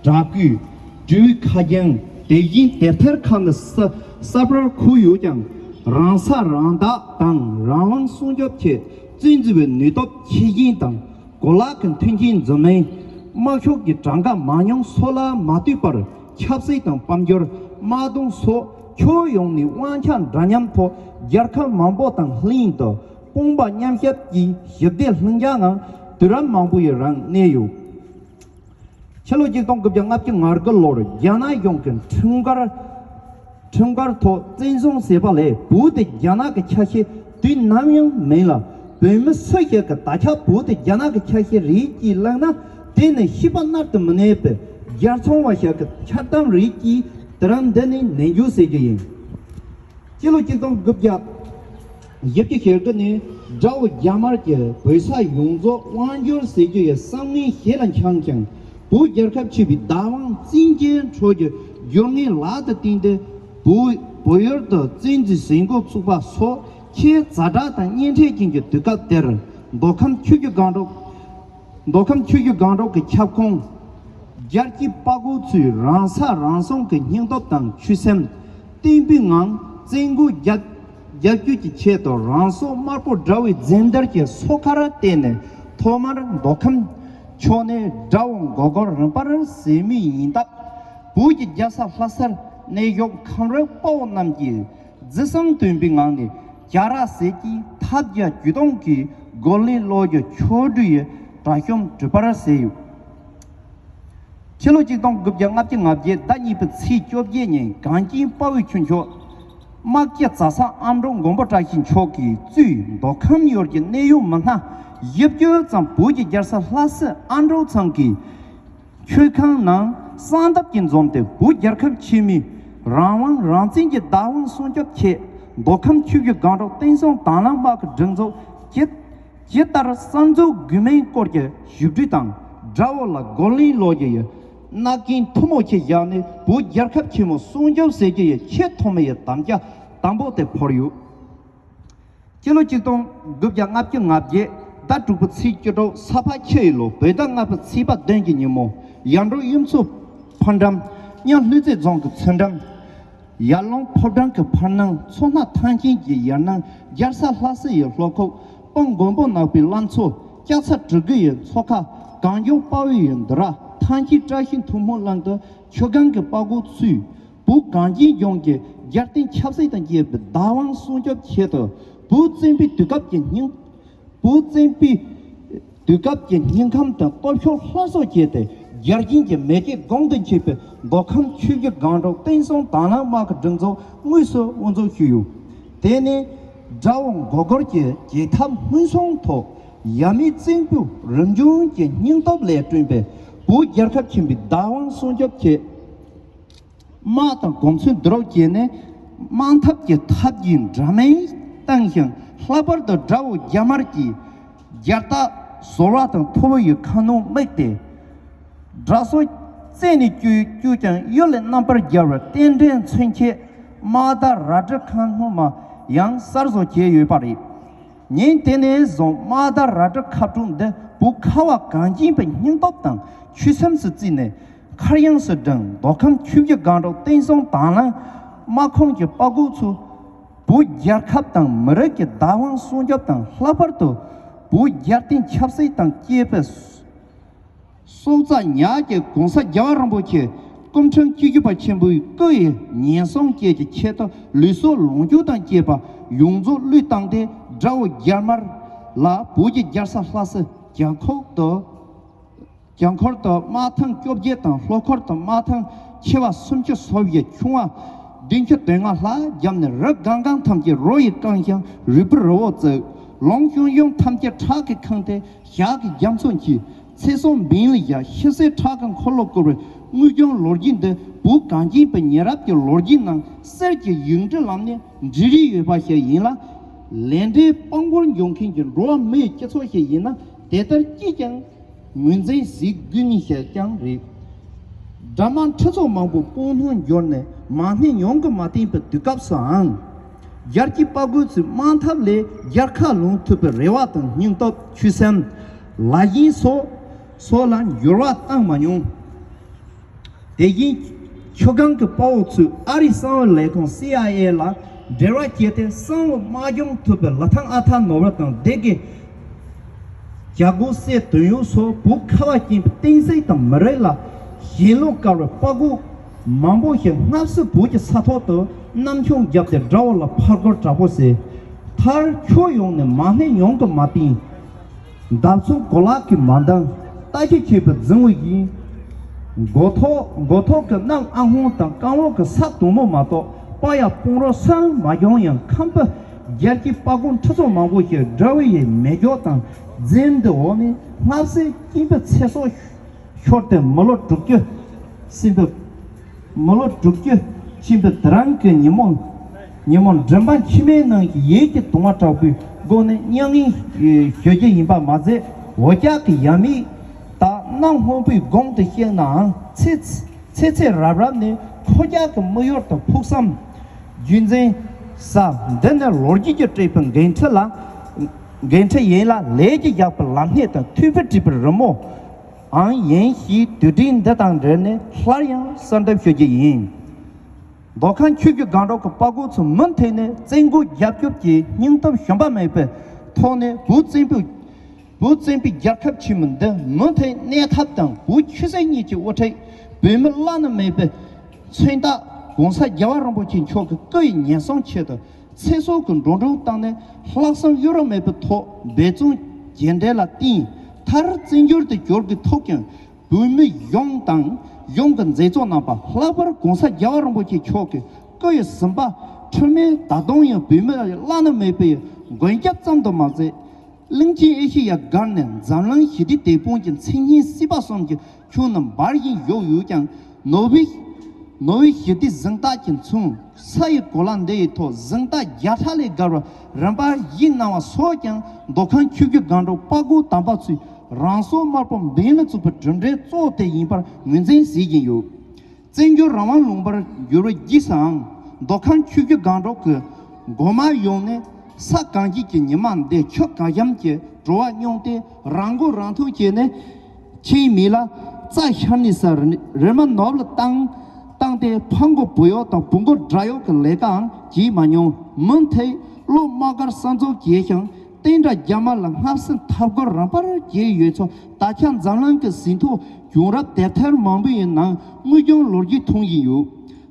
བྲག་བརྐོས། གྲུ་ཁ་རྒྱན། དེ་བཞིན་དེབ་ཐེར་ཁག་ནི་གསར་གསར་པར་འཁོད་ཡོད་ཀྱང་། རང་ས་རང་བདག་དང་རང་དབང་སྲུང་སྐྱོབ་ཆེད་བཙན་འཛུལ་བའི་ནུས་སྟོབས་ཆེ་ཞན་དང་གོ་ལག་གི་མཐུན་རྐྱེན་འཛོམས་མིན། དམག་ཤུགས་ཀྱི་གྲངས་ཀ་མང་ཉུང་སོགས་ལ་མ་ལྟོས་པར་ཆབ་སྲིད་དང་དཔལ་འབྱོར། དམག་དོན་སོགས་ཕྱོགས་ཡོངས་ནས་དབང་ཆ་འདྲ་མཉམ་ཐོག་རྒྱལ་ཁབ་མང་པོ་དང་ལྷན་དུ་དཔུང་པ་མཉམ་གཤིབ་ཀྱིས་ཞི་བདེ་ལྷིང་འཇགས་ངང་དུས་རབས་མང་པོ་ཡི་རིང་གནས་ཡོད། ཕྱི་ལོ་ཆིག་སྟོང་དགུ་བརྒྱ་ལྔ་བཅུ་ང་དགུ་ལོར་རྒྱ་ནག་གཞུང་གི་ཁྲིམས་འགལ་ཁྲིམས་འགལ་ཐོག་བཙན་བཟུང་བྱས་པ་ལས་བོད་དེ་རྒྱ་ནག་གི་ཆ་ཤས་དུས་ནམ་ཡང་མིན་ལ། བོད་མི་སུ་ཞིག་གིས་ད་ཆ་བོད་དེ་རྒྱ་ནག་གི་ཆ་ཤས་རེད་ཅེས་གླེང་ན། དེ་ནི་ཤེས་པ་མནར་དུ་མི་གནས་པའི་རྒྱལ་ཚོང་བ་ཞིག་གི་འཆལ་གཏམ་རེད་ཅེས་དུས་རབས་འདི་ནས་ནན་བརྗོད་བྱེད་རྒྱུ་ཡིན། སྤྱི་ལོ་ཆིག་སྟོང་དགུ་བརྒྱ་བཞི་བཅུ་ཞེ་དགུ་ནས་དགྲ་བོ་རྒྱ་དམར་གྱིས་བོད་ས་ཡོངས་རྫོགས་དབང་བསྒྱུར་བྱེད་རྒྱུ་ཡི་བསམ་ངན་ཞེ་ལ་འཆང་ཞིང་། བོད་རྒྱལ་ཁབ་ཆེ་བའི་བདག་དབང་བཙན་གྱིས་འཕྲོག་རྒྱུ་སྦྱོར་ངན་ལག་ཏུ་བསྟན་ཏེ། བོད་བོད་ཡུལ་དུ་བཙན་འཛུལ་བྱེད་འགོ་ཚུགས་པ་སོགས་ཆེས་ཛ་དྲག་དང་གཉན་འཕྲང་ཅན་གྱི་དུས་སྐབས་དེར། མདོ་ཁམས་ཆུ་བཞི་སྒང་དྲུག་མདོ་ཁམས་ཆུ་བཞི་སྒང་དྲུག་གི་ཁྱབ་ཁོངས་རྒྱལ་གཅེས་དཔའ་རྒོད་ཚོས་རང་ས་རང་སྲུང་གི་སྙིང་སྟོབས་དང་ཆོད་སེམས་བརྟན་པོའི་ངང་བཙན་རྒོལ་རྒྱལ་རྒྱལ་སྐྱོབ་ཀྱི་ཆེད་དུ་རང་སྲོག་དམར་པོ་དགྲ་བོའི་འཛིན་འདིར་གྱི་སོ་ཁར་བརྟེན་ནས་ཐོག་མར་མདོ་ཁམས་ཕྱོགས་ནས་དགྲ་བོ་མགོ་སྐོར་རིམ་པར་བྱས་མུས་ཡིན་སྟབས། བོད་ཀྱི་རྒྱལ་ས་ལྷ་སར་གནས་བཞུགས་ཁམས་རིགས་དཔའ་བོ་རྣམས་ཀྱིས་རྫི་གསང་སྟོན་པའི་ངང་ནས་རྒྱ་ར་ཟས་ཀྱི་ཐབས་བརྒྱ་ཇུས་སྟོང་གིས་རྒོལ་ལན་སློག་རྒྱུ་ཆོག་སྒྲིག་ཡི་དྲག་ཤུགས་གྲུབ་པར་བྱས་ཡོད། ཕྱི་ལོ་ཆིག་སྟོང་དགུ་བརྒྱ་ལྔ་བཅུ་ང་བརྒྱད་ཟླ་གཉིས་པའི་ཚེས་བཅོ་བརྒྱད་ཉིན་གངས་ཅན་དཔའ་བོའི་ཁྱུ་མཆོག་དམག་སྤྱི་རྫ་ས་ཨ་འབྲུག་མགོན་པོ་བཀྲ་ཤིས་མཆོག་གིས་གཙོས་མདོ་ཁམས་ཡུལ་གྱི་གནད་ཡོད་མི་སྣ་བཞི་བཅུ་ཙམ་བོད་ཀྱི་རྒྱལ་ས་ལྷ་སའི་ཨ་འབྲུག་ཚང་གི་མཆོད་ཁང་ནང་གསང་སྟབས་ཀྱིས་འཛོམས་ཏེ། བོད་རྒྱལ་ཁབ་ཆེན་མོའི་རང་དབང་རང་བཙན་གྱི་བདག་དབང་སྲུང་སྐྱོབ་ཆེད་མདོ་ཁམས་ཆུ་བཞི་སྒང་དྲུག་བསྟན་སྲུང་དྭང་བླངས་དམག་གི་སྒྲིག་འཛུགས་ཇི་ཇི་ལྟར་གསར་འཛུགས་དགོས་མིན་སྐོར་གྱི་ཞིབ་འབྲི་དང་། དགྲ་བོ་ལ་རྒོལ་ལན་སློག་རྒྱུ་ཡི་མནའ་གན་མཐུ་མོ་ཆེ་བཞག་ནས་བོད་རྒྱལ་ཁབ་ཆེན་མོ་སྲུང་སྐྱོབ་བྱེད་རྒྱུ་ཡི་ཆེས་ཐོག་མའི་དམ་བཅའ་དམ་པོ་དེ་ཕུལ་ཡོད། སྤྱི་ལོ་ཆིག་སྟོང་དགུ་བརྒྱ་ལྔ་བཅུ་ང་བརྒྱད་ཟླ་དྲུག་པའི་ཚེས་བཅུ་དྲུག་ས་ཕག་ཆུ་ཡི་ལོ་བོད་ཟླ་ལྔ་པའི་ཚེས་པ་བདུན་གྱི་ཉིན་མོ། ཡར་འབྲོག་གཡུ་མཚོ་ཕར་འགྲམ་གཉའ་ལྷུན་རྩེ་རྫོང་གི་ཚུར་འགྲམ། ཡར་ཀླུང་ཕོ་བྲང་གི་ཕར་ནང་མཚོ་སྣ་ཐང་ཆེན་གྱི་ཡར་ནང་རྒྱལ་ས་ལྷ་སའི་ལྷོ་ཁོག་དཔལ་མགོན་པོ་ནག་པོའི་བླ་མཚོ་སྐྱ་ཚ་གྲི་གུ་ཡི་མཚོ་ཁ་གངས་ལྗོངས་དཔའ་བོའི་འདུ་ར་ཐང་ཆེན་བཀྲ་ཤིས་མཐུ་མོའི་གླིང་དུ་ཆུ་སྒང་གི་དཔའ་རྒོད་ཚོས་བོད་གངས་ཅན་ལྗོངས་ཀྱི་རྒྱལ་བསྟན་ཆབ་སྲིད་དང་བཅས་པའི་བདག་དབང་སྲུང་སྐྱོབ་ཆེད་དུ་བོད་བཙན་པོའི་དུས་སྐབས་ཀྱི་སྙིང་བོད་བཙན་པོའི་དུས་སྐབས་ཀྱི་སྙིང་ཁམས་དང་སྟོབས་ཤུགས་སླར་གསོ་བྱས་ཏེ། རྒྱལ་ཞེན་གྱི་མེ་ལྕེ་གོང་དུ་མཆེད་པའི་མདོ་ཁམས་ཆུ་བཞི་སྒང་དྲུག་བསྟན་སྲུང་དྭང་བླངས་དམག་གི་སྒྲིག་འཛུགས་དངོས་སུ་དབུ་འཛུགས་ཞུས་ཡོད། དེ་ནི་དགྲ་བོ་མགོ་སྐོར་གྱི་རྒྱལ་ཐབས་མངོན་སུམ་ཐོག་ཡབ་མེས་བཙན་པོའི་རིམ་བྱོན་གྱི་སྙིང་སྟོབས་ལས་བསྐྲུན་པའི་བོད་རྒྱལ་ཁབ་ཆེན་པོའི་བདག་དབང་སྲུང་སྐྱོབ་ཆེད། དམག་དང་གོ་མཚོན་བསྡུ་རུབ་བྱས་ནས་དམག་འཐབ་ཀྱི་ཐབས་ཀྱིས་འདྲ་མིན་བཏང་ཞིང་། ལྷག་པར་དུ་དགྲ་བོ་རྒྱ་དམར་གྱིས་རྒྱལ་རྟགས་ཟོར་བ་དང་ཐོ་བ་ཡི་ཁ་གནོན་དམིགས་ཏེ། དགྲ་སོགས་རྩད་ནས་གཅོད་གཅོད་ཀྱང་གཡུལ་ལས་རྣམ་པར་རྒྱལ་བའི་རྟེན་འབྲེལ་མཚོན་ཆེད་དམག་དར་རལ་གྲི་ཁ་སྣོན་མ་ཡང་གསར་བཟོ་བྱས་ཡོད་པ་རེད། ཉིན་དེ་ནས་བཟུང་དམག་དར་རལ་གྲི་ཁ་དྲུག་འདི་བོད་ཁ་བ་གངས་ཅན་པའི་སྙིང་སྟོབས་དང་ཆོད་སེམས་སུ་བརྩིས་ནས་མཁར་གཡང་སུ་བསྒྲེངས། མདོ་ཁམས་ཆུ་བཞི་སྒང་དྲུག་བསྟན་སྲུང་དྭང་བླངས་དམག་ཁོངས་ཀྱི་དཔའ་རྒོད་ཚོས་བོད་རྒྱལ་ཁབ་དང་མི་རིགས་ཀྱི་བདག་དབང་སྲུང་སྐྱོབ་དང་། ལྷག་པར་དུ་བོད་རྒྱལ་བསྟན་ཆབ་སྲིད་དང་བཅས་པའི་སྲོག་རྩ་ཉག་གཅིག་༸གོང་ས་༸རྒྱལ་བ་རིན་པོ་ཆེ་སྐུ་ཕྲེང་བཅུ་བཞི་པ་ཆེན་པོའི་སྐུ་ཡི་ཉེན་སྲུང་བཅས་ཀྱི་ཆེད་དུ་ལུས་སྲོག་ལོངས་སྤྱོད་དང་བཅས་པ་ཡོངས་རྫོགས་བློས་བཏང་སྟེ། དགྲ་བོ་རྒྱ་དམར་ལ་བོད་ཀྱི་རྒྱལ་ས་ལྷ་ས་བྱང་ཁོག་ཏུ་བྱང་ཁོག་ཏུ་དམག་ཐང་བཅོ་བརྒྱད་དང་། ལྷོ་ཁོག་ཏུ་དམག་ཐང་ཆེ་བ་སུམ་ཅུ་སོ་བཞི། ཆུང་བ་བདུན་ཅུ་དོན་ལྔ་ལྷག་བརྒྱབ་ནས། རི་སྒང་སྒང་ཐམས་ཅད་རོ་ཡིས་བཀང་ཞིང་། རུས་སྦལ་རི་བོ་བརྩིགས། ལུང་གཤོང་གཤོང་ཐམས་ཅད་ཁྲག་གིས་ཁེངས་ཏེ། ཞག་གི་རྒྱ་མཚོ་འཁྱིལ། ཚེ་སྲོག་འབེན་ལ་བཞག། ཤི་གསོན་ཁྲག་གི་འཁོར་ལོ་བསྐོར་བའི་དངོས་བྱུང་ལོ་རྒྱུས་འདི་བོད་གངས་ཅན་པའི་ཉེ་རབས་ཀྱི་ལོ་རྒྱུས་ནང་གསེར་གྱི་ཡིག་འབྲུ་ལམ་ནས་འབྲི་རིན་ཡོད་པ་ཞིག་ཡིན་ལ། ལས་འབྲས་དཔང་པོར་འཇོག་མཁན་གྱི་འགྲོ་བ་མིའི་སྤྱི་ཚོགས་ཤིག་ཡིན་ན། དེ་ལྟར་ཅིས་ཀྱང་ངོས་འཛིན་གཟིགས་དགོས་ངེས་ཤིག་ཀྱང་རེད། དགྲ་དམག་ཁྲི་ཚོ་མང་པོ་སྤོང་སྣང་འབྱོར་ནས་མ་སྣེ་ཉུང་གིས་མ་བསྟེན་པའི་དུས་སྐབས་སུའང་། རྒྱལ་གྱི་དཔའ་རྒོད་ཚོས་དམག་འཐབ་ལས་རྒྱལ་ཁ་ལོན་ཐུབ་པའི་རེ་བ་དང་སྙིང་སྟོབས། ཆོད་སེམས། ལ་ཞེན་སོགས་སོགས་ལ་འགྱུར་བ་བཏང་མ་མྱོང་། དེ་བཞིན་ཆུ་སྒང་གི་དཔའ་བོ་ཚོས་ཨ་རིའི་གསང་བའི་ལས་ཁུངས་སི་ཨའི་ཨེ་ལ་འབྲེལ་བ་བྱས་ཏེ། གསང་བའི་དམག་སྦྱོང་ཐུབ་པའི་ལི་ཐང་ཨ་ཐ་ནོར་བུ་དང་སྡེ་དགེ། བྱ་རྒོད་སྲས་དོན་ཡོད་སོགས་བོད་ཁ་བ་ཅན་གྱི་བསྟན་སྲིད་དང་མི་རིགས་ལ་ཞེན་ལུས་དཀར་བའི་དཔའ་རྒོད་མང་པོ་ཞིག་སྔ་ཕྱི་བོད་ཀྱི་ས་ཐོག་ཏུ་གནམ་མཆོང་བརྒྱབ་སྟེ་དགྲ་བོ་ལ་ཕར་རྒོལ་དྲག་པོ་བྱས། མཐར་ཕྱོགས་ཡོངས་ནས་མ་སྣེ་ཉུང་གིས་མ་བསྟེན། འདབ་ཆགས་གོ་ལག་གིས་མ་འདང་། ལྟ་ཞིབ་བྱེད་པའི་རྫིང་བུ་བཞིན། མགོ་ཐོག་མགོ་ཐོག་གི་གནམ་ཨ་སྔོན་དང་རྐང་འོག་གི་ས་དོག་མོ་མ་གཏོགས་པ་ཡང་སྤུངས་རོགས་སུའང་མ་བྱུང་ཡང་། ཁམས་པའི་རྒྱལ་གྱི་དཔའ་རྒོད་ཁྲི་ཚོ་མང་པོ་ཞིག་དགྲ་བོ་ཡི་མེ་སྒྱོགས་དང་རྫས་འདི་འོག་ནས་སྔ་ཕྱི་སྐྱིད་པའི་ཚེ་སྲོག་ཤོར་ཏེ། མི་ལོ་དྲུག་ཅུ་ཟིན་པའི་མི་ལོ་དྲུག་ཅུ་ཕྱིན་པའི་དེ་རིང་གི་ཉིན་མོ། ཉིན་མོ་མགྲིན་པ་མཆི་མའི་ནང་གི་ཡིད་ཀྱི་གདུང་བ་དྲག་པོའི་སྒོ་ནས་མྱ་ངན་ཞུ་རྒྱུ་ཡིན་པ་མ་ཟད། འོ་ཅག་གི་ཡབ་མེས་དག་གནམ་སྔོན་པོའི་དགུང་དུ་གཤེགས་ནའང་། ཚེ་ཚེ་ཚེ་རབས་རབས་ནས་ཁོ་ཅག་གི་མིག་ཡོར་དང་ཕུགས་བསམ། རྒྱུན་འཛིན་ས་འདི་ནི་ལོ་རྒྱུས་ཀྱིས་སྤྲད་པའི་འགན་འཁྲི་ལ། འགན་འཁྲི་ཡིན་ལ། ལས་ཀྱིས་བཞག་པའི་ལམ་སྣེ་དང་མཐུ་བས་བྲིས་པའི་རི་མོའང་ཡིན་ཞེས། དུས་དྲན་འདི་དང་འབྲེལ་ནས་སླར་ཡང་གསལ་འདེབས་ཞུ་རྒྱུ་ཡིན། མདོ་ཁམས་ཆུ་བཞི་སྒང་དྲུག་གི་དཔའ་རྒོད་ཚོས་མུ་མཐུད་ནས་བཙན་རྒོལ་རྒྱབ་སྐྱོར་གྱི་སྙིང་སྟོབས་ཞུམ་པ་མེད་པའི་ཐོག་ནས། བོད་བཙན་པོའི་བོད་བཙན་པོའི་རྒྱལ་ཁབ་ཆེན་མོ་འདི་མུ་མཐུད་གནས་ཐབས་དང་། བོད་ཆོས་སྲིད་གཉིས་ཀྱི་དབུ་ཁྲིད་བོད་མི་བླ་ན་མེད་པའི་མཚོན་རྟགས་༸གོང་ས་༸རྒྱལ་བ་རིན་པོ་ཆེ་མཆོག་གི་སྐུ་ཡི་ཉེན་སྲུང་ཆེད་དུ། ཚེ་སྲོག་གི་འགྲོ་གྲོན་བཏང་ནས་ལྷག་བསམ་གཡོ་རུ་མེད་པའི་ཐོག་འབད་བརྩོན་རྒྱས་འབྲས་ལ་བརྟེན། མཐར་བཙན་བྱོལ་དུ་འབྱོར་དགོས་ཐུག་ཀྱང་། བོད་མི་གཞུང་དང་གཞུང་གི་མཛད་གཙོ་རྣམ་པ། ལྷག་པར་༸གོང་ས་༸རྒྱལ་བ་རིན་པོ་ཆེ་མཆོག་གི་སྐུ་ཡི་ཟིན་པ་འཁྲུལ་མེད། ད་དུང་ཡང་བོད་མི་ལ་བླ་ན་མེད་པའི་མགོན་སྐྱབས་ཙམ་དུ་མ་ཟད། གླིང་ཆེན་ཨེ་ཤེ་ཡ་བརྒལ་ནས་འཛམ་གླིང་ཞི་བདེའི་དེད་དཔོན་གྱི་མཚན་སྙན་སྲིད་པ་གསུམ་གྱི་ཁྱོན་ནས་འབར་བཞིན་བཞུགས་ཡོད་ཀྱང་། ནོ་བྷེལ་ནོ་བྷེལ་ཞི་བདེའི་གཟེངས་རྟགས་ཀྱིས་མཚོན། ས་ཡི་གོ་ལ་འདི་ཡི་ཐོག་གཟེངས་རྟགས་བརྒྱ་ཕྲག་ལས་བརྒལ་བ་རིམ་པར་བཞེས་གནང་བ་སོགས་ཀྱང་། མདོ་ཁམས་ཆུ་བཞི་སྒང་དྲུག་དཔའ་རྒོད་དམ་པ་ཚོས་རང་སྲོག་དམར་པོ་འབེན་ལ་བཙུགས་པའི་གྲུབ་འབྲས་གཙོ་བོ་དེ་ཡིན་པར་ངོས་འཛིན་བྱེད་ཀྱིན་ཡོད། བཙན་བྱོལ་རང་དབང་ལུང་པར་འགྱུར་བའི་རྗེས་སུའང་། མདོ་ཁམས་ཆུ་བཞི་སྒང་དྲུག་གི་འགོ་དམངས་ཡོངས་ནས་ས་གངས་ཅན་གྱི་ཉི་མ་འདི། ཆུ་གངས་ལྗོངས་ཀྱི་བྲོ་བ་མྱོང་སྟེ། རང་མགོ་རང་ཐོན་བྱས་ནས་ཁྱིམ་མི་ལ་རྩྭ་ཤར་ནས་ཟ། རིལ་མ་ནོར་ལ་བཏང་བཏང་སྟེ། ཕ་མགོ་བུ་གཡོག་དང་བུ་མགོ་དགྲ་གཡོག་གི་ལས་ཀའང་བྱེད་མ་མྱོང་། མུ་མཐུད་གློ་དམག་སྒར་གསར་འཛུགས་བྱས་ཤིང་། བསྟན་དགྲ་རྒྱ་དམར་ལ་སྔ་ཕྱི་འཐབ་རྒོལ་རིམ་པར་བྱས་ཡོད་ཚུལ། ད་ཆ་འཛམ་གླིང་གི་ཟིན་ཐོ་བྱུང་རབས་དེབ་ཐེར་མང་པོའི་ནང་དངོས་བྱུང་ལོ་རྒྱུས་མཐོང་བཞིན་ཡོད།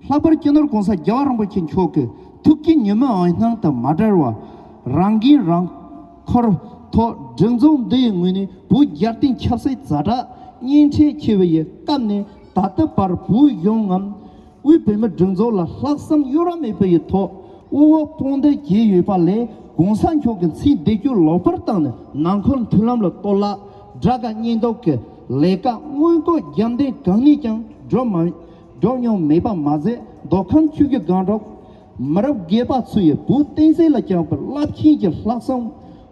ལྷག་པར་སྤྱི་ནོར་༸གོང་ས་༸རྒྱལ་བ་རིན་པོ་ཆེ་མཆོག་གི་ཐུགས་ཀྱི་ཉི་མའི་འོད་སྣང་དང་མ་བྲལ་བར། རང་འགན་རང་འཁུར་ཐོག་སྒྲིག་འཛུགས་འདི་ཡི་ངོས་ནས་བོད་རྒྱལ་བསྟན་ཆབ་སྲིད་ཛ་དྲག་ གཉེན་འཕྲད་ཆེ་བའི་སྐབས་ནས་ད་ལྟ་བར་བོད་གཞུང་ངམ་དབུས་བོད་མིའི་སྒྲིག་འཛུགས་ལ་ལྷག་བསམ་གཡོ་ར་མེད་པའི་ཐོག་དབུ་འོག་དཔུང་འདེགས་བྱས་ཡོད་པ་ལས། གོང་ས་མཆོག་གིས་ཚེ་འདི་ཕྱི་ལོག་པར་བཏང་ནས་ནང་ཁུལ་མཐུན་ལམ་ལ་གཏོར་བརླག། དགྲ་དགའ་གཉེན་སྡུག་གི་ལས་ཀ་མངོན་ལྐོག་རྒྱབ་མདུན་གང་ནས་ཀྱང་འགྲོ་མ་འགྲོ་མྱོང་མེད་པ་མ་ཟད། མདོ་ཁམས་ཆུ་བཞི་སྒང་དྲུག་མི་རབས་རྒས་པ་ཚོས་བོད་བསྟན་སྲིད་ལ་བཅངས་པའི་རླབས་ཆེན་གྱི་ལྷག་བསམ་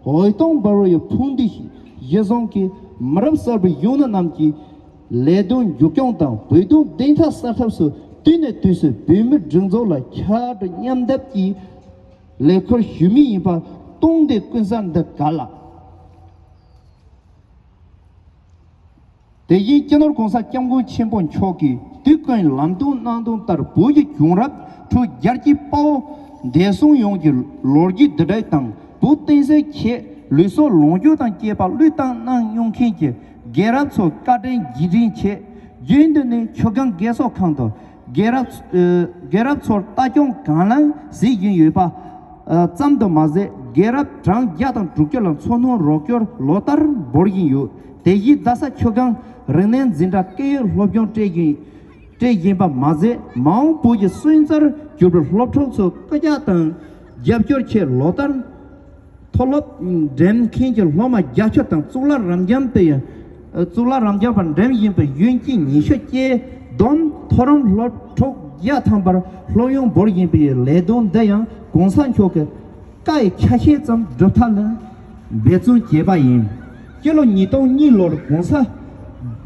འོད་སྟོང་འབར་བའི་ཕུགས་འདུན་གཞི་བཟུང་གིས། མི་རབས་གསར་པའི་གཞོན་ནུ་རྣམས་ཀྱི་ལས་དོན་མཇུག་སྐྱོང་དང་བོད་དོན་བདེན་མཐའ་གསལ་ཐབས་སུ་དུས་ནས་དུས་སུ་བོད་མིའི་སྒྲིག་འཛུགས་ལ་ཕྱར་གྲུ་མཉམ་འདེགས་ཀྱིས་ལས་ཁུར་ཞུ་མུས་ཡིན་པ་སྟོང་བདེ་ཀུན་གསལ་འདི་ག་ལ། དེ་བཞིན་སྤྱི་ནོར་གོང་ས་སྐྱབས་མགོན་ཆེན་པོ་མཆོག་གིས་དུས་ཀུན་ལམ་སྟོན་གནང་དོན་ལྟར། བོད་ཀྱི་བྱུང་རབས་ཁྲོད་རྒྱལ་གཅེས་དཔའ་བོ་འདས་སོང་ཡོངས་ཀྱི་ལོ་རྒྱུས་བསྡུ་སྒྲིག་དང་། བོད་བསྟན་སྲིད་ཆེད་ལུས་སྲོག་ལོངས་སྤྱོད་དང་བཅས་པ་བློས་བཏང་གནང་མྱོང་མཁན་གྱི་རྒན་རབས་ཚོར་བཀའ་དྲིན་རྗེས་དྲན་ཆེད། རྒྱུན་དུ་ནས་ཆུ་སྒང་རྒས་གསོ་ཁང་དུ་རྒན་རབས་ཨ་རྒན་རབས་ཚོར་ལྟ་སྐྱོང་གང་ལེགས་བྱེད་བཞིན་ཡོད་པ་ཨ་ཙམ་དུ་མ་ཟད། རྒན་རབས་གྲངས་བརྒྱ་དང་དྲུག་ཅུ་ལ་འཚོ་སྣོན་རོགས་སྐྱོར་ལོ་ལྟར་འབུལ་བཞིན་ཡོད། དེ་བཞིན་རྡ་ས་ཆུ་སྒང་རིག་གནས་འཛིན་གྲྭ་སྐད་ཡིག་སློབ་སྦྱོང་སྤྲད་བཞིན་སྤྲད་བཞིན་པ་མ་ཟད། མ་འོངས་བོད་ཀྱི་སོན་རྩར་གྱུར་པའི་སློབ་ཕྲུག་ཚོར་སྐུལ་ལྕག་དང་རྒྱབ་སྐྱོར་ཆེད་ལོ་ལྟར་མཐོ་སློབ་འགྲིམ་མཁན་གྱི་སློབ་མ་བརྒྱད་ཅུ་དང་གཙུག་ལག་རབ་འབྱམས་པའི་གཙུག་ལག་རབ་འབྱམས་པ་འགྲིམ་བཞིན་པའི་གཞོན་སྐྱེས་ཉི་ཤུ་བཅས་བསྡོམས་མཐོ་རིམ་སློབ་ཕྲུག་བརྒྱ་ཐམ་པར་སློབ་ཡོན་འབུལ་བཞིན་པའི་ལས་དོན་འདི་ཡང་གོང་ས་མཆོག་གི་བཀའ་ཡི་ཆ་ཤས་ཙམ་སྒྲུབ་ཐབས་ལ་འབད་བརྩོན་བྱས་པ་ཡིན། སྤྱི་ལོ་ཉིས་སྟོང་གཉིས་ལོར་གོང་ས་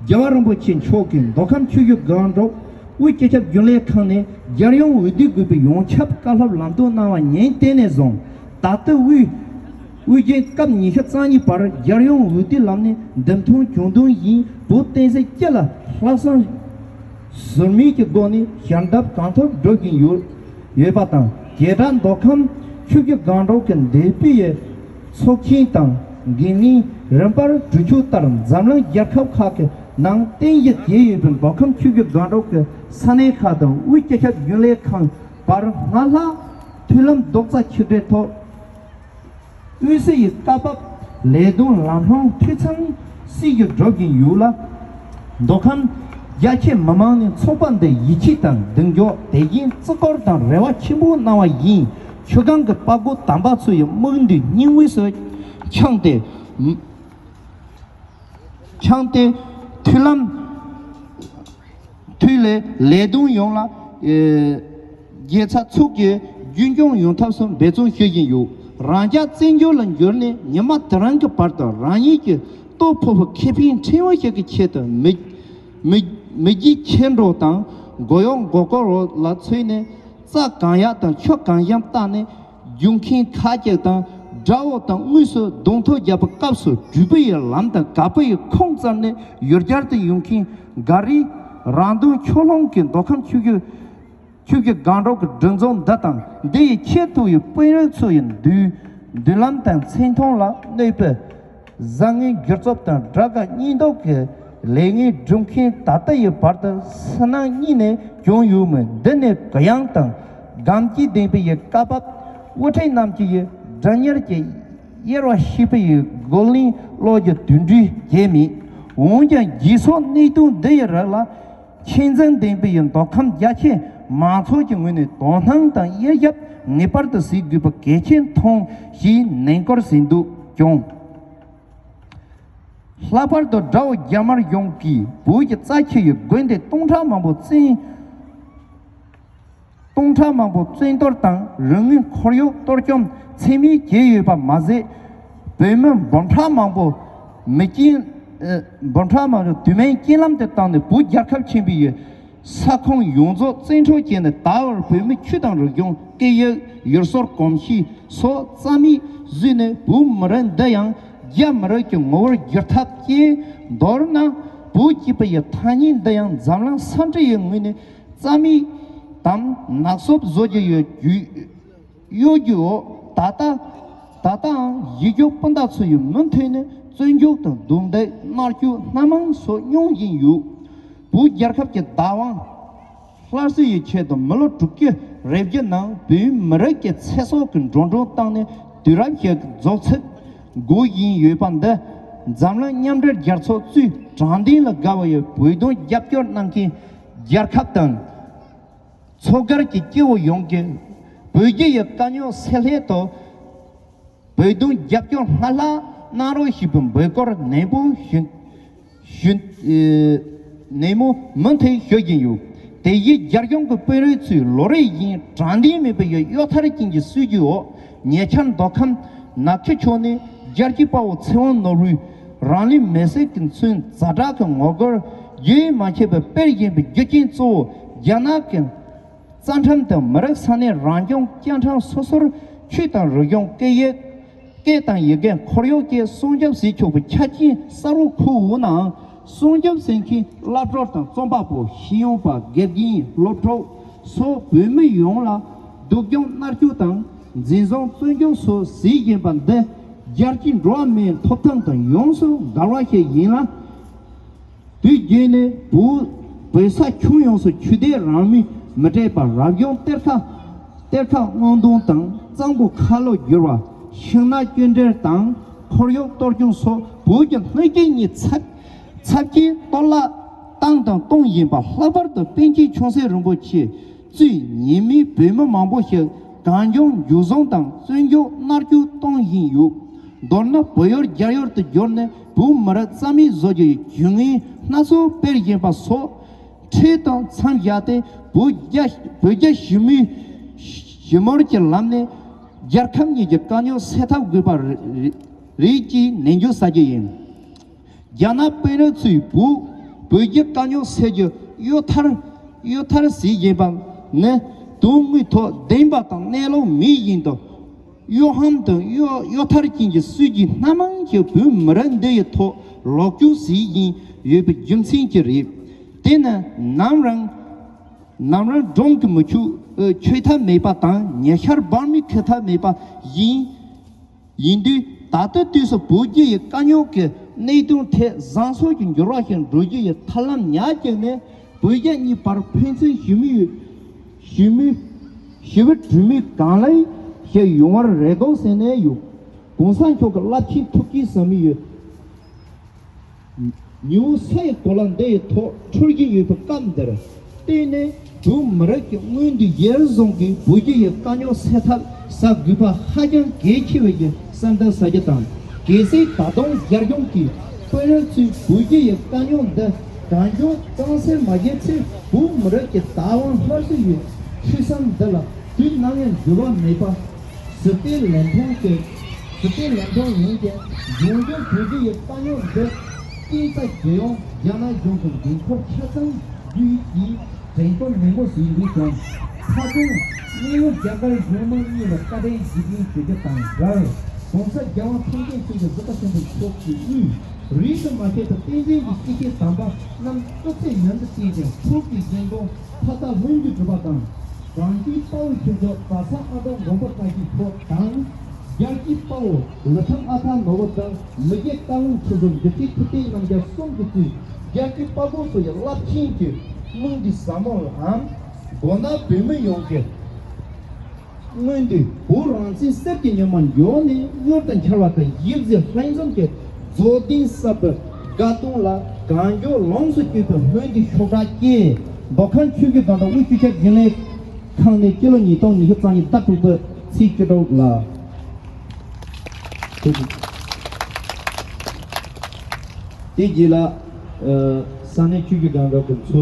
རྒྱལ་བ་རིན་པོ་ཆེ་མཆོག་གིས་མདོ་ཁམས་ཆུ་བཞི་སྒང་དྲུག་དབུས་སྤྱི་ཁྱབ་རྒྱུན་ལས་ཁང་ནས་རྒྱལ་ཡོངས་འོས་བསྡུ་དགོས་པའི་ཡོངས་ཁྱབ་བཀའ་སློབ་ལམ་སྟོན་གནང་བ་ཉིན་དེ་ནས་བཟུང་ད་ལྟ་དབུས་དབུས་རྒྱུན་སྐབས་ཉི་ཤུ་རྩ་གཉིས་པར་རྒྱལ་ཡོངས་འོས་བསྡུ་ལམ་ནས་འདེམས་ཐོན་བྱུང་དོན་བཞིན་བོད་བསྟན་སྲིད་སྤྱི་ལ་ལྷག་བསམ་ཟུར་མིག་གི་སྒོ་ནས་ཞལ་འདེབས་གང་ཐུབ་སྒྲུབ་བཞིན་ཡོད་ཡོད་པ་དང་། བྱེ་བྲག་མདོ་ཁམས་ཆུ་བཞི་སྒང་དྲུག་གི་འདས་པའི་ཡི་ཚོགས་ཆེན་དང་འགན་ལེན་རིམ་པར་གྲོས་ཆོད་ལྟར། འཛམ་གླིང་རྒྱལ་ཁབ་ཁག་གི་ནང་རྟེན་གཞི་བྱས་ཡོད་པའི་མདོ་ཁམས་ཆུ་བཞི་སྒང་དྲུག་གི་ས་གནས་ཁག་དང་དབུས་སྤྱི་ཁྱབ་རྒྱུན་ལས་ཁང་བར་སྔར་ལྷག་མཐུན་ལམ་རྡོག་རྩ་ཆིག་སྒྲིལ་ཐོག་དབུས་སའི་སྐབས་བབ་ལས་དོན་ལམ་ལྷོང་འཐུས་ཚང་སྲིད་ཞུ་སྒྲུབ་ཀྱིན་ཡོད་ལ། མདོ་ཁམས་རྒྱ་ཆེ་མི་མང་ནས་ཚོགས་པ་འདི་ཡིད་ཆེས་དང་གདེང་འཇོག་དེ་བཞིན་བརྩི་བཀུར་དང་རེ་བ་ཆེན་པོ་གནང་བ་ཡིན། ཆུ་སྒང་གི་དཔའ་རྒོད་དམ་པ་ཚོ་ཡི་དམིགས་འདུན་སྙིང་དབུས་སུ་འཆང་སྟེ། འཆང་སྟེ། མཐུན་ལམ། མཐུན་ལས་ལས་དོན་ཡོངས་ལ་ཨེ་རྒྱལ་ཚ་ཚུགས་ཀྱིས་རྒྱུན་སྐྱོང་ཡོང་ཐབས་སུ་འབད་བརྩོན་ཞུ་བཞིན་ཡོད། རང་རྒྱལ་བཙན་བྱོལ་ལ་འགྱུར་ནས་ཉི་མ་དེ་རིང་གི་བར་དུ་རང་ཉིད་ཀྱི་ལྟོ་ཕོར་པའི་ཁེ་ཕན་ཕྲན་བུ་ཞིག་གི་ཆེད་དུ་མི་མི་མི་རྒྱུ་ཆེ་འགྲོ་དང་མགོ་གཡོག་མགོ་སྐོར་ལ་འཚོལ་ནས་རྩྭ་གང་ཡག་དང་ཆུ་གང་ཞིམ་བལྟས་ནས། རྒྱུག་མཁན་ཁ་ཅིག་དང་དགྲ་བོ་དང་དངོས་སུ་གདོང་ཐུག་བརྒྱབ་པའི་སྐབས་སུ་གྲུ་པའི་ལམ་དང་ག་པའི་ཁུང་བཙུགས་ནས་ཡུལ་གྱར་དུ་ཡོང་མཁན་ག་རེ་རང་དོན་ཕྱོགས་ལྷུང་གི་མདོ་ཁམས་ཆུ་བཞི་ཆུ་བཞི་སྒང་དྲུག་གི་སྒྲིག་འཛུགས་འདི་དང་འདི་ཡི་ཆེད་དུ་ཡི་དཔོན་རིགས་ཚོ་ཡི་མདུན་མདུན་ལམ་དང་མཚན་མཐོང་ལ་གནོད་པའི་བཟང་ངན་སྒྱུ་རྩལ་དང་དགྲ་དགའ་གཉེན་སྡུག་གི་ལས་ངན་སྒྲུབ་མཁན་ད་ལྟ་ཡི་བར་དུ་སུ་ནང་གཉིས་ནས་བྱུང་ཡོད་མོད། འདི་ནས་གུ་ཡངས་དང་དགའ་སྐྱིད་ལྡན་པའི་ཡི་བཀའ་བབས་དབུ་ཁྲིད་རྣམས་ཀྱི་ཡི་སྒྲ་གཉེར་གྱི་གཡེར་བ་ཤེས་པའི་ཡི་རྒོལ་ལན་སློག་རྒྱུ་དུད་འགྲོའི་རྒྱལ་མེད། འོན་ཀྱང་རྗེས་སོར་གནད་དོན་འདི་ཡི་རིགས་ལ་ཆེད་འཛིན་ལྡན་པའི་ཡི་མདོ་ཁམས་རྒྱ་ཆེ་མང་ཚོགས་ཀྱི་ངོས་ནས་དོ་སྣང་དང་དབྱེ་ཞིབ་ངེས་པར་དུ་གཟིགས་དགོས་པ་གལ་ཆེན་མཐོང་ཞེས་ནན་སྐུལ་ཟིན་འདུག་ཀྱང་། ལྷག་པར་དུ་དགྲ་བོ་རྒྱ་དམར་གཞུང་གིས་བོད་ཀྱི་རྩ་ཆེ་བའི་དགོན་སྡེ་སྟོང་ཕྲག་མང་པོ་བཙན་སྟོང་ཕྲག་མང་པོ་བཙན་གཏོར་དང་རིན་མེད་འཁོར་གཡོག་གཏོར་བཅོམ་ཚད་མེད་བྱས་ཡོད་པ་མ་ཟད། བོད་མི་འབུམ་ཕྲག་མང་པོ་མི་རྐྱེན་ཨ་འབུམ་ཕྲག་མང་པོ་དུ་མའི་རྐྱེན་ལམ་དུ་བཏང་ནས་བོད་རྒྱལ་ཁབ་ཆེན་པོའི་ས་ཁོངས་ཡོངས་རྫོགས་བཙན་འཕྲོག་བྱས་ནས་ད་བར་བོད་མི་ཆོས་དང་རིག་གཞུང་སྐད་ཡིག་ཡུལ་སྲོལ་གོམས་གཤིས་སོགས་རྩ་མེད་བཟོས་ནས་བོད་མི་རིགས་འདི་ཡང་རྒྱ་མི་རིགས་ཀྱི་ངོ་བོར་བསྒྱུར་ཐབས་ཀྱིས། མདོར་ན་བོད་ཅེས་པ་ཡི་ཐ་སྙད་འདི་ཡང་འཛམ་གླིང་ས་འདྲ་ཡི་ངོས་ནས་རྩ་མེད་དམ་ནག་སོབ་བཟོ་རྒྱུ་ཡོད་རྒྱུ། གཡོ་སྒྱུའོ། ད་ལྟ་ད་ལྟའང་གཞིས་བཞུགས་སྤུན་ཟླ་ཚོ་ཡི་མུ་མཐུད་ནས་བཙོན་འཇུག་དང་རྡུང་རྡེག་མནར་གཅོད་སྣ་མང་སོགས་མྱོང་བཞིན་ཡོད། བོད་རྒྱལ་ཁབ་ཀྱི་བདག་དབང་སླར་གསོ་ཡི་ཆེད་དུ་མི་ལོ་དྲུག་ཅུ་རེ་བརྒྱད་ནང་བོད་མི་རིགས་ཀྱི་ཚེ་སྲོག་གི་འགྲོ་གྲོན་བཏང་ནས་དུས་རབས་ཤིག་རྫོགས་ཚིག་འགོད་བཞིན་ཡོད་པ་འདི་ འཛམ་གླིང་མཉམ་འབྲེལ་རྒྱལ་ཚོགས་གཙོས་དྲང་བདེན་ལ་དགའ་བའི་བོད་དོན་རྒྱབ་སྐྱོར་གནང་མཁན་རྒྱལ་ཁབ་དང་། ཚོགས་སྒེར་གྱི་སྐྱེ་བོ་ཡོངས་ཀྱིས་བོད་རྒྱ་ཡི་དཀའ་རྙོག་སེལ་སླད་དུ། བོད་དོན་རྒྱབ་སྐྱོར་སྔར་ལྷག་གནང་རོགས་ཞེས་པའི་འབོད་སྐུལ་ནན་པོ་ཞུ། ཞུ། ཨེ། ནན་མོ་མུ་མཐུད་ཞུ་བཞིན་ཡོད། དེ་བཞིན་རྒྱ་གཞུང་གི་དཔོན་རིགས་ཚོས་ལོ་རེ་བཞིན་དྲང་བདེན་མེད་པའི་གཡོ་ཐབས་ཅན་གྱི་སྲིད་ཇུས་འོག་ཉེ་ཆར་མདོ་ཁམས་ནག་ཆུ་ཕྱོགས་ནས་རྒྱལ་གཅེས་དཔའ་བོ་ཚེ་དབང་ནོར་བུས་རང་ལུས་མེར་སྲེག་གིས་མཚོན་ཛ་དྲག་གི་ངོ་རྒོལ་རྒྱུན་མ་ཆད་པར་སྤེལ་བཞིན་པའི་རྒྱུ་རྐྱེན་གཙོ་བོ་རྒྱ་ནག་གི་རྩ་ཁྲིམས་དང་མི་རིགས་ས་གནས་རང་སྐྱོང་བཅའ་ཁྲིམས་སོ་སོར་ཆོས་དང་རིག་གཞུང་སྐད་ཡིག་སྐད་དང་ཡི་གེ་ཁོར་ཡུག་བཅས་སྲུང་སྐྱོབ་བྱེད་ཆོག་པའི་ཆ་རྐྱེན་གསར་པ་འཁོད་ཡོད་ནའང་། སྲུང་སྐྱོབ་བྱེད་མཁན་སློབ་གྲྭ་དང་རྩོམ་པ་པོ། ཤེས་ཡོན་པ། དགེ་རྒན། སློབ་ཕྲུག་སོགས་བོད་མི་ཡོངས་ལ་སྡུག་སྦྱོང་མནར་གཅོད་དང་འཛིན་བཟུང་བཙོན་འཇུག་སོགས་བྱེད་བཞིན་པ་འདི་རྒྱལ་སྤྱིའི་འགྲོ་བ་མིའི་ཐོབ་ཐང་དང་ཡོངས་སུ་འགལ་བ་ཞིག་ཡིན་ལ། དུས་རྒྱུན་ནས་བོད་བོད་ས་ཁྱོན་ཡོངས་སུ་ཆོས་དད་རང་མོས་མི་སྤྲད་པར་རབ་བྱུང་གཏེར་ཁ་གཏེར་ཁ་དབང་གདོང་དང་གཙང་པོ་ཁ་ལོ་བསྒྱུར་བ། ཤིང་ནགས་གཅོད་འབྲེག་དང་ཁོར་ཡུག་གཏོར་སྐྱོན་སོགས་བོད་ཀྱི་སྣོད་བཅུད་གཉིས་ཚབས་ཚབས་ཆེའི་གཏོར་བརླག་བཏང་དང་གཏོང་བཞིན་པ། ལྷག་པར་དུ་པཎ་ཆེན་ཆོས་སྲིད་རིན་པོ་ཆེ་གཙོས་ཉེས་མེད་བོད་མི་མང་པོ་ཞིག་གང་བྱུང་འཇུ་བཟུང་དང་བཙོན་འཇུག་མནར་གཅོད་གཏོང་བཞིན་ཡོད། མདོར་ན་བོད་ཡུལ་རྒྱ་ཡུལ་དུ་བསྒྱུར་ནས་བོད་མི་རིགས་རྩ་མེད་བཟོ་རྒྱུའི་ཇུས་ངན་སྣ་ཚོགས་སྤེལ་བཞིན་པ་སོགས་འཕྲལ་དུ་མཚམས་བཞག་སྟེ། བོད་རྒྱ་བོད་རྒྱ་ཞི་མོལ་ཞི་མོལ་གྱི་ལམ་ནས་རྒྱལ་ཁབ་གཉིས་ཀྱི་དཀའ་རྙོག་སེལ་ཐབས་དགོས་པ་རེད་ཅེས་ནན་བརྗོད་བྱ་རྒྱུ་ཡིན། རྒྱ་ནག་དཔོན་རིགས་ཚོས་བོད་བོད་ཀྱི་དཀའ་རྙོག་སེལ་རྒྱུ་གཡོ་ཐབས་གཡོ་ཐབས་བྱེད་བཞིན་པ་ནི་དོན་དངོས་ཐོག་བདེན་པ་དང་གནས་ལུགས་མེད་བཞིན་དུ། གཡོ་ཧམ་དང་གཡོ་གཡོ་ཐབས་ཅན་གྱི་སྲིད་ཇུས་སྣ་མང་ཞིག་བོད་མི་རིགས་འདི་ཡི་ཐོག་ལོག་སྤྱོད་བྱེད་བཞིན་ཡོད་པའི་རྒྱུ་མཚན་གྱིས་རེད། དེ་ནི་ནམ་རང་ནམ་རང་སྒྲུང་གིས་མི་ཆོད་ཆོད་ཐབས་མེད་པ་དང་། ཉེ་ཆར་འབར་མས་འཁྱེར་ཐབས་མེད་པ་བཞིན། ཡིན་དུས་ད་ལྟའི་དུས་སུ་བོད་རྒྱ་ཡི་དཀའ་རྙོག་གི་གནད་དོན་ཐད་བཟང་ཕྱོགས་ཀྱི་འགྱུར་བ་ཞིག་འགྲོ་རྒྱུ་ཡི་ཐབས་ལམ་ཉག་གཅིག་ནི། བོད་རྒྱ་གཉིས་བར་ཕན་ཚུན་ཞི་མོལ་ཞི་མོལ་ཞི་བའི་གྲོས་མོལ་གང་ལེགས་ཤིག་ཡོང་བར་རེ་དོགས་ཟེར་ནས་ཡོད། གོང་ས་མཆོག་གི་རླབས་ཆེན་ཐུགས་བསྐྱེད་ཟབ་མོ་ཡི་ཉི་འོད་ས་ཡི་གོ་ལ་འདི་ཡི་ཐོག་འཕྲོ་བཞིན་ཡོད་པའི་སྐབས་འདིར་བརྟེན་ནས། བོད་མི་རིགས་ཀྱི་མངོན་འདོད་གཞིར་བཟུང་གིས་བོད་རྒྱ་ཡི་དཀའ་རྙོག་སེལ་ཐབས་བྱ་དགོས་པ་ཧ་ཅང་གལ་ཆེ་བའི་གི་གསལ་འདེབས་བྱ་རྒྱུ་དང་། གལ་སྲིད་ད་དུང་རྒྱ་གཞུང་གིས་དཔོན་རིགས་ཚོས་བོད་རྒྱ་ཡི་དཀའ་རྙོག་འདི་གང་བྱུང་གཙང་སེལ་མ་བྱས་ཚེ། བོད་མི་རིགས་ཀྱི་བདག་དབང་སླར་གསོ་ཡི་ཆོས་བསམ་འདི་ལ་དུས་ནམ་ཡང་འགྱུར་བ་མེད་པ། ཟི་ཏའི་ལན་ཐོང་གི་ཟི་ཏའི་ལན་ཐོང་ཡིན་ཀྱང་། འབྱུང་འགྱུར་བོད་རྒྱ་ཡི་དཀའ་རྙོག་འདི་སྐྱེས་ས་ཇེ་ཡོང་རྒྱ་ནག་གཞུང་གི་འགན་འཁུར་ཆ་ཚང་རྒྱུ་ཡིན་གྱི་དྲན་སྐུལ་ནན་པོ་ཞིག་འདུག་ཀྱང་། ད་དུང་གནས་ཡུལ་རྒྱ་གར་གཞུང་མང་གཉིས་ལ་བཀའ་དྲིན་རྗེས་དྲན་ཞུ་རྒྱུ་དང་སྦྲགས། ༸གོང་ས་རྒྱལ་དབང་ཐམས་ཅད་མཁྱེན་པའི་གཟིགས་པ་ཆེན་པོ་མཆོག་གིས་དབུས་རིས་སུ་མ་ཆད་པའི་བསྟན་འཛིན་གྱི་སྐྱེས་ཆེན་དམ་པ་རྣམས་སྐུ་ཚེ་ཡུན་དུ་བརྟན་ཅིང་། མཆོག་གི་བཞེད་དགོངས་མཐའ་དག་ལྷུན་གྱིས་གྲུབ་པ་དང་། གངས་ཅན་དཔའ་བོའི་ཆོས་ཚོགས་གྲྭ་ཚང་ཨ་སྟག་མགོན་པོ་བཀྲ་ཤིས་མཆོག་དང་། རྒྱལ་གཅེས་དཔའ་བོ་ལི་ཐང་ཨ་ཐར་ནོར་བུ་དང་། མི་རྒྱལ་བཀའ་བློན་ཁྲི་ཟུར་འཇིགས་བྱེད་ཐུབ་བསྟན་རྣམ་རྒྱལ་གསུམ་གྱིས་གཙོས་རྒྱལ་གཅེས་དཔའ་རྒོད་ཚོ་ཡི་རླབས་ཆེན་གྱི་དམིགས་འདུན་ཟབ་མོ་ལའང་། མདོར་ན་བོད་མི་ཡོངས་ཀྱི་མངོན་འདོད་བོད་རང་བཙན་གསེར་གྱི་ཉི་མ་མགྱོགས་ནས་མྱུར་དུ་འཆར་བ་དང་། ཞི་བདེ་ལྷན་འཛོམས་ཀྱི་རྫོགས་ལྡན་གསར་པའི་དགའ་སྟོན་ལ་གང་མགྱོགས་ལོངས་སུ་སྤྱོད་པའི་སྨོན་འདུན་ཤུགས་དྲག་བཅས། མདོ་ཁམས་ཆུ་བཞི་སྒང་དྲུག་དབུས་སྤྱི་ཁྱབ་རྒྱུན་ལས་ཁང་ནས་སྤྱི་ལོ་ཉིས་སྟོང་ཉི་ཤུ་རྩ་གཉིས་ཟླ་དྲུག་པའི་ཚེས་བཅུ་དྲུག་ལ། དེ་རྗེས་ལ། ས་གནས་ཆུ་བཞི་སྒང་དྲུག་གི་ཚོ་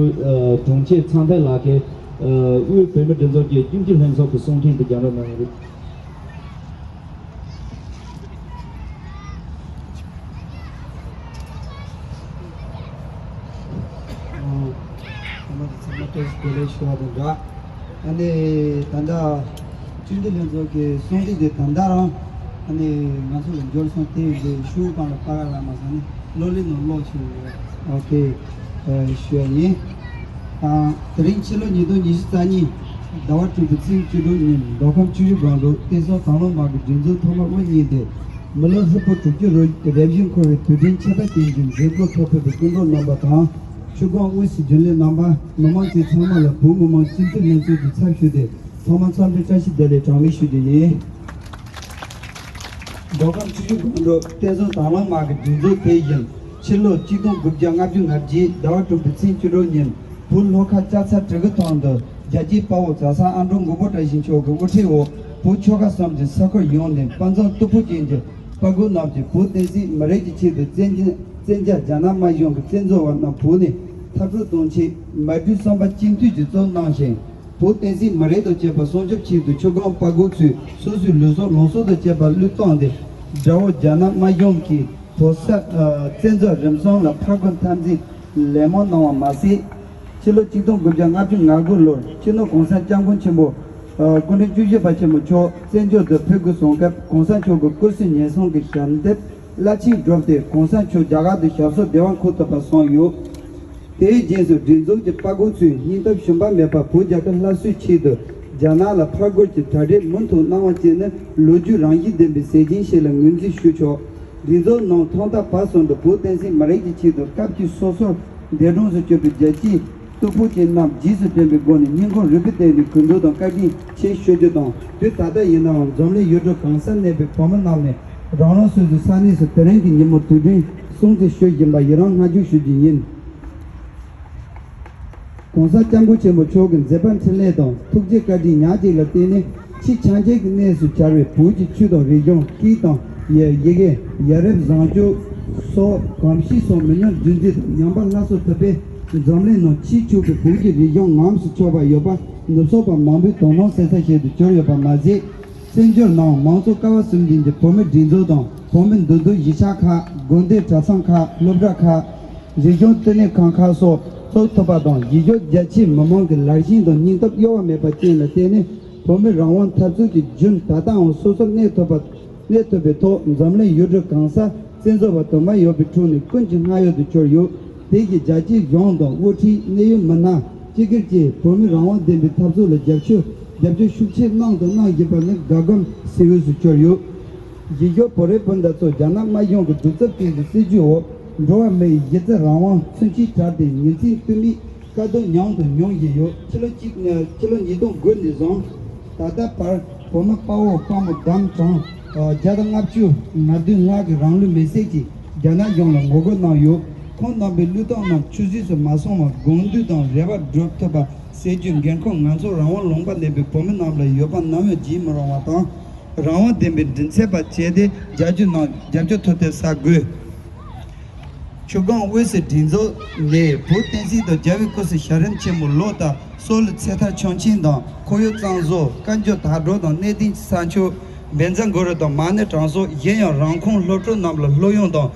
དྲུང་ཆེ་ཚངས་ཐར་ལགས་ཀྱིས་དབུས་བོད་མི་སྒྲིག་འཛུགས་ཀྱི་ཁྱིམ་སྤྱི་ལྷན་ཚོགས་ཀྱི་གསུང་འཕྲིན་དེ་རྒྱང་སྒྲོག་གནང་ཡོད། ཚང་མ་ཚང་མ་བཀྲ་ཤིས་བདེ་ལེགས་ཞུ་བ་དང་སྦྲགས། ཨ་ནི་ད་ལྟ་སྤྱི་འཐུས་ལྷན་ཚོགས་ཀྱི་གསུང་འཕྲིན་དེ་ད་ལྟ་རང་ཨ་ནི་ང་ཚོ་ལ་འབྱོར་སོང་། དེ་ཡིན་དུས་ཤུགས་གང་ལ་དཔའ་ཁ་རག་མ་སོང་ནི་གློག་ཀླད་ནང་ཀློག་བྱུང་ཡོད། ཨོ་ཁེ། ཞུ་བ་ཡིན། དེ་རིང་ཕྱི་ལོ་ཉིས་སྟོང་ཉི་ཤུ་རྩ་གཉིས་ཟླ་བ་དྲུག་པའི་ཚེས་བཅུ་དྲུག་ཉིན་མདོ་ཁམས་ཆུ་བཞི་སྒང་དྲུག་བསྟན་སྲུང་དྭང་བླངས་དམག་གི་སྒྲིག་འཛུགས་ཐོག་མར་དབུ་བརྙེས་ཏེ། མི་ལོ་ཧྲིལ་པོ་དྲུག་ཅུ་རེ་བཞིན་འཁོར་བའི་དུས་དྲན་ཆེ་ཕྲ་ཅན་གྱི་མཛད་སྒོའི་ཐོག་ཕེབས་པའི་སྐུ་མགྲོན་རྣམ་པ་དང་། ཆུ་སྒང་དབུས་སུ་རྒྱུན་ལས་རྣམ་པ། མི་མང་བཅས་ཚང་མ་ལ་བོད་མི་མང་སྤྱི་འཐུས་ལྷན་ཚོགས་ཀྱི་ཚབ་ཞུས་ཏེ་ཐོག་མར་འཚམས་འདྲི་བཀྲ་ཤིས་བདེ་ལེགས་གྲངས་མེད་ཞུ་རྒྱུ་ཡིན། མདོ་ཁམས་ཆུ་བཞི་སྒང་དྲུག་བསྟན་འཛིན་དང་བླངས་དམག་གི་སྒྲིག་འཛུགས་དེ་བཞིན་ཕྱི་ལོ་ཆིག་སྟོང་དགུ་བརྒྱ་ལྔ་བཅུ་ང་བརྒྱད་ཟླ་བ་དྲུག་པའི་ཚེས་བཅུ་དྲུག་ཉིན་བོད་ལྷོ་ཁ་ལྕགས་ཚ་གྲི་གུ་ཐང་དུ་རྒྱལ་གཅེས་དཔའ་བོ་ཛ་སག་ཨ་འབྲུག་མགོན་པོ་བཀྲ་ཤིས་མཆོག་གི་དབུ་ཁྲིད་འོག་བོད་ཆོལ་ཁ་གསུམ་གྱི་ས་ཁུལ་ཡོངས་ནས་དཔའ་མཛངས་སྟུག་པོ་ཅན་གྱི་དཔའ་རྒོད་རྣམས་ཀྱིས་བོད་བསྟན་སྲིད་མི་རིགས་ཀྱི་ཆེད་དུ་བཙན་གྱི་བཙན་རྒྱལ་རྒྱ་ནག་དམར་གཞུང་གི་བཙན་འཛུལ་བ་རྣམས་བོད་ནས་མཐར་སྐྲོད་གཏོང་ཆེད་མ་གྲོས་གསུམ་པ་སྤྱི་འཐུས་ཀྱི་གཙོ་གནང་ཞིང་། བོད་བསྟན་སྲིད་མི་རིགས་དང་བཅས་པ་སྲུང་སྐྱོབ་ཆེད་དུ་ཆུ་སྒང་དཔའ་རྒོད་ཚོས་སོ་སོའི་ལུས་སྲོག་ལང་ཚོ་དང་བཅས་པ་བློས་བཏང་སྟེ། དགྲ་བོ་རྒྱ་ནག་དམར་གཞུང་གིས་བོད་ས་བཙན་འཛུལ་རིམ་གསུམ་ལ་ཕར་རྒོལ་འཐབ་འཛིང་ལན་མང་གནང་བ་མ་ཟད། ཕྱི་ལོ་ཆིག་སྟོང་དགུ་བརྒྱ་ལྔ་བཅུ་ང་དགུ་ལོར་སྤྱི་ནོར་གོང་ས་སྐྱབས་མགོན་ཆེན་པོ་སྐུ་ཕྲེང་བཅུ་བཞི་པ་ཆེན་པོ་མཆོག་བཙན་བྱོལ་དུ་ཕེབས་དགོས་གསུངས་སྐབས་གོང་ས་མཆོག་གི་སྐུ་སྲིད་ཉེན་སྲུང་གི་ཞབས་འདེགས་རླབས་ཆེན་བསྒྲུབས་ཏེ་གོང་ས་མཆོག་རྒྱ་གར་དུ་ཞབས་སོར་བདེ་བར་འཁོད་ཐུབ་པ་གསུངས་ཡོད། དེའི་རྗེས་སུ་སྒྲིག་འཛུགས་ཀྱི་དཔའ་རྒོད་ཚོས་སྙིང་སྟོབས་ཞུམ་པ་མེད་པར་བོད་རྒྱལ་ཁབ་སླར་གསོའི་ཆེད་དུ་རྒྱ་ནག་ལ་ཕར་རྒོལ་གྱི་གྲ་སྒྲིག་མུ་མཐུད་གནང་བ་བཅས་ནི་ལོ་རྒྱུས་རང་བཞིན་ལྡན་པའི་ཟས་སྦྱིན་ཞིག་ལ་ངོས་འཛིན་ཞུ་ཆོག་སྒྲིག་འཛུགས་ནང་ཐོག་མཐའ་བར་གསུམ་དུ་བོད་བསྟན་སྲིད་མི་རིགས་ཀྱི་ཆེད་དུ་སྐབས་ཀྱི་སོ་སོར་འདས་གྲོངས་སུ་གྱུར་པའི་རྒྱལ་གཅེས་སྟུག་པོ་ཅན་རྣམས་རྗེས་སུ་དྲན་པའི་སྒོ་ནས་སྙིང་ཁོང་རུས་པའི་གཏིང་ནས་གུས་འདུད་དང་བཀའ་དྲིན་ཆེ་ཞུ་རྒྱུ་དང་། དུས་ད་ལྟ་ཡིན་ནའང་འཛམ་གླིང་ཡུལ་གྲུ་གང་སར་གནས་པའི་བོད་མི་རྣམས་ནས་རང་རང་སོ་སོའི་ས་གནས་སུ་དེ་རིང་གི་ཉིན་མོ་དུས་དྲན་སྲུང་བརྩི་ཞུ་བཞིན་པ་ཡི་རང་བསྔགས་བརྗོད་ཞུ་རྒྱུ་ཡིན། གོང་ས་སྐྱབས་མགོན་ཆེན་པོ་མཆོག་གི་མཛད་པ་འཕྲིན་ལས་དང་ཐུགས་རྗེ་བཀའ་དྲིན་ཉག་གཅིག་ལ་བརྟེན་ནས་ཕྱི་ཕྱག་འཁྱེར་གྱི་གནས་སུ་གྱར་བའི་བོད་ཀྱི་ཆོས་དང་རིག་གཞུང་སྐད་དང་ཡི་གེ་ཡ་རབས་བཟང་སྤྱོད་སོགས་གོམས་གཤིས་སོགས་མི་ཉམས་རྒྱུན་འཛིན་དང་ཉམས་པ་སླར་གསོ་ཐུབ་པས་འཛམ་གླིང་ནང་ཕྱི་ཕྱོགས་པའི་བོད་ཀྱི་རིག་གཞུང་ངོམས་སུ་ཆོག་པ་ཡོད་པ་ནུབ་ཕྱོགས་པ་མང་པོས་དོ་སྣང་སེམས་ས་ཞིག་ཏུ་གྱུར་ཡོད་པ་མ་ཟད། བཙན་བྱོལ་ནང་མང་གཙོ་ཀ་བ་གསུམ་ལྡན་གྱི་བོད་མི་སྒྲིག་འཛུགས་དང་བོད་མི་འདུ་འཛོམས་གཞིས་ཆགས་ཁག་དགོན་སྡེ་གྲྭ་ཚང་ཁག་སློབ་གྲྭ་ཁག་རིག་གཞུང་བསྟི་གནས་ཁང་ཁག་སོགས་ཚོགས་ཐུབ་པ་དང་། གཞིས་བཞུགས་རྒྱ་ཆེའི་མི་མང་གི་ལར་ཞེན་དང་སྙིང་སྟོབས་གཡོ་བ་མེད་པ་བཅས་ལ་བརྟེན་ནས་བོད་མི་རང་དབང་འཐབ་རྩོད་ཀྱི་རྒྱུན་ད་ལྟའང་སོ་སོར་གནས་ཐུབ་པ་གནས་ཐུབ་པའི་ཐོག་འཛམ་གླིང་ཡུལ་གྲུ་གང་སར་བཙན་བཟོ་བ་དུ་མ་ཡོད་པའི་ཁྲོད་ནས་ཀུན་གྱི་བསྔགས་ཡུལ་དུ་གྱུར་ཡོད། དེ་བཞིན་རྒྱལ་སྤྱིའི་གཞུང་དང་དབུ་ཁྲིད་གནད་ཡོད་མི་སྣ་སྤྱི་སྒེར་བཅས་བོད་མི་རང་དབང་ལྡན་པའི་འཐབ་རྩོད་ལ་རྒྱབ་སྐྱོར་རྒྱབ་སྐྱོར་ཤུགས་ཆེ་གནང་དང་གནང་བཞིན་པ་ནི་དགའ་སྒོམ་གསལ་འོས་སུ་གྱུར་ཡོད། གཞིས་བཞུགས་བོད་རིགས་སྤུན་ཟླ་ཚོ་རྒྱ་ནག་དམར་གཞུང་གི་གདུག་རྩུབ་ཅན་གྱི་སྲིད་བྱུས་འོག་འགྲོ་བ་མིའི་གཞི་རྩའི་རང་དབང་མཚོན་ཆའི་གྲལ་དུ་ཉིན་མཚན་རྟིང་མའི་དཀའ་སྡུག་མྱངས་དང་མྱོང་བཞིན་ཡོད། ཕྱི་ལོ་གཅིག་ཕྱི་ལོ་ཉིས་སྟོང་དགུ་ནས་བཟུང་ད་ལྟ་བར་བོད་མི་དཔའ་བོ་དཔའ་མོ་བདུན་གྲངས་བརྒྱ་དང་ལྔ་བཅུ་ང་བདུན་ལྷག་གིས་རང་ལུས་མེར་སྲེག་གིས་རྒྱ་ནག་གཞུང་ལ་ངོ་རྒོལ་གནང་ཡོད། ཁོང་རྣམ་པའི་བློས་གཏོང་རྣམས་ཆུད་ཟོས་སུ་མ་སོང་བར་དགོངས་འདུས་དང་རེ་བ་སྒྲུབ་ཐུབ་པ་ཟེར་རྒྱུའི་འགན་ཁུར་ང་ཚོ་རང་དབང་ལུང་པ་གནས་པའི་བོད་མི་རྣམས་ལ་ཡོད་པ་ནམ་ཡང་བརྗེད་མི་རུང་བ་དང་། རང་དབང་ལྡན་པའི་མགྲིན་ཚབ་པ་བྱས་ཏེ་རྒྱལ་སྤྱི་ནང་རྒྱབ་སྐྱོར་ཐུབ་ཐབས་བྱ་དགོས། ཆུ་སྒང་དབུས་སུ་སྒྲིག་འཛུགས་ནས་བོད་བསྟན་སྲིད་དང་རྒྱལ་བའི་སྐུ་ཚེ་ཞབས་རིམ་ཆེན་མོ་ལོ་ལྟར་སྲོག་བླུའི་ཚེ་ཐར་ཆོས་མཆན་དང་ཁོར་ཡུག་གཙང་བཟོ་བཀའ་འགྱུར་དར་སྒྲོག་དང་གནས་བརྟན་ས་མཆོད་བཛྲ་གུ་རུ་དང་མ་ཎི་གྲངས་སོགས་གཞན་ཡང་རང་ཁོངས་སློབ་ཕྲུག་རྣམས་ལ་སློབ་ཡོན་དང་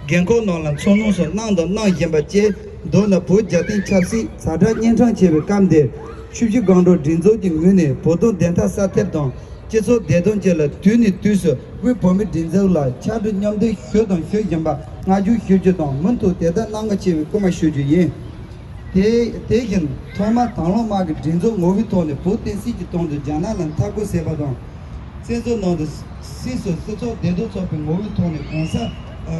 རྒན་འཁོགས་རྣམས་ལ་འཚོ་སྣོན་སོགས་གནང་དང་གནང་བཞིན་པ་བཅས། མདོར་ན་བོད་རྒྱལ་བསྟན་ཆབ་སྲིད་ཛ་དྲག་གཉན་འཕྲང་ཆེ་བའི་སྐབས་འདིར་ཆུ་བཞི་སྒང་དྲུག་སྒྲིག་འཛུགས་ཀྱི་ངོས་ནས་བོད་དོན་བདེན་མཐའ་གསལ་ཐབས་དང་། སྤྱི་ཚོགས་བདེ་དོན་བཅས་ལ་དུས་ནས་དུས་སུ་དབུས་བོད་མིའི་སྒྲིག་འཛུགས་ལ་ཕྱག་རོགས་མཉམ་འདེགས་ཞུ་དང་ཞུ་བཞིན་པ་བསྔགས་བརྗོད་ཞུ་རྒྱུ་དང་། མུ་མཐུད་དེ་ལྟར་གནང་གལ་ཆེ་བའི་སྐུལ་མ་ཞུ་རྒྱུ་ཡིན། དེ་དེ་བཞིན་ཐོག་མར་དང་བླངས་དམག་གི་སྒྲིག་འཛུགས་ངོ་བོའི་ཐོག་ནས་བོད་བསྟན་སྲིད་ཀྱི་དོན་དུ་རྒྱ་ནག་ལ་མཐའ་སྐོར་ཟེར་བ་དང་། བཙན་བྱོལ་ནང་དུ་སྲིད་སུ་སྤྱི་ཚོགས་བདེ་དོན་ཚོགས་པའི་ངོ་བོའི་ཐོག་ནས་གོང་ས་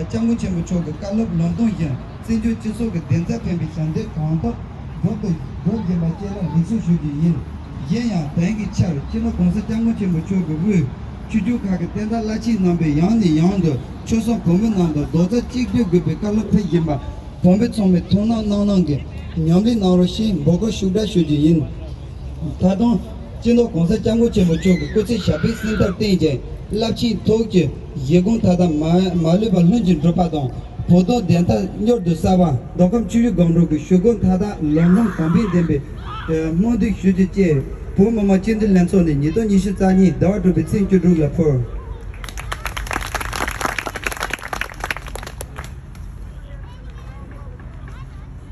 སྐྱབས་མགོན་ཆེན་པོ་མཆོག་གི་བཀའ་སློབ་ལམ་སྟོན་བཞིན་བཙན་བྱོལ་སྤྱི་ཚོགས་ཀྱི་བདེན་མཐའ་འཕེན་པའི་ཞབས་འདེགས་གང་ཐུབ་སྒྲུབ་ཏུ་སྒྲུབ་བཞིན་པ་བཅས་ལ་རེ་ཞུ་ཞུ་རྒྱུ་ཡིན། གཞན་ཡང་དེང་གི་ཆར་སྤྱི་ནོར་གོང་ས་སྐྱབས་མགོན་ཆེན་པོ་མཆོག་གི་དབུས་ཆོས་བརྒྱུད་ཁག་གི་བསྟན་བདག་བླ་ཆེན་རྣམ་པས་ཡང་ནས་ཡང་དུ་ཆོལ་གསུམ་བོད་མི་རྣམས་དང་རྡོག་རྩ་གཅིག་སྒྲིལ་དགོས་པའི་བཀའ་སློབ་ཕེབས་བཞིན་པ། བོད་མི་ཚང་མས་ཐུགས་སྣང་གནང་གནང་གིས་ཉམས་ལེན་གནང་རོགས་ཞེས་འབོད་སྐུལ་ཤུགས་དྲག་ཞུ་རྒྱུ་ཡིན། ད་དུང་སྤྱི་ནོར་གོང་ས་སྐྱབས་མགོན་ཆེན་པོ་མཆོག་གི་སྐུ་ཚེ་ཞབས་པད་སྲིད་མཐར་བརྟན་ཅིང་རླབས་ཆེན་ཐུགས་ཀྱི་བཞེད་དགོངས་མཐའ་དག་མ་མ་ལུས་པ་ལྷུན་གྱིས་འགྲུབ་པ་དང་། བོད་དོན་བདེན་མཐའ་མྱུར་དུ་གསལ་བ། མདོ་ཁམས་ཆུ་བཞི་སྒང་དྲུག་གི་ཞུ་སྐུལ་མཐའ་དག་ལམ་ལྷོང་གོང་འཕེལ་ལྡན་པའི་སྨོན་འདུན་ཞུ་རྒྱུ་བཅས་བོད་མི་མང་སྤྱི་འཐུས་ལྷན་ཚོགས་ནས་ཉིས་སྟོང་ཉི་ཤུ་རྩ་གཉིས་ཟླ་བ་དྲུག་པའི་ཚེས་བཅུ་དྲུག་ལ་ཕུལ།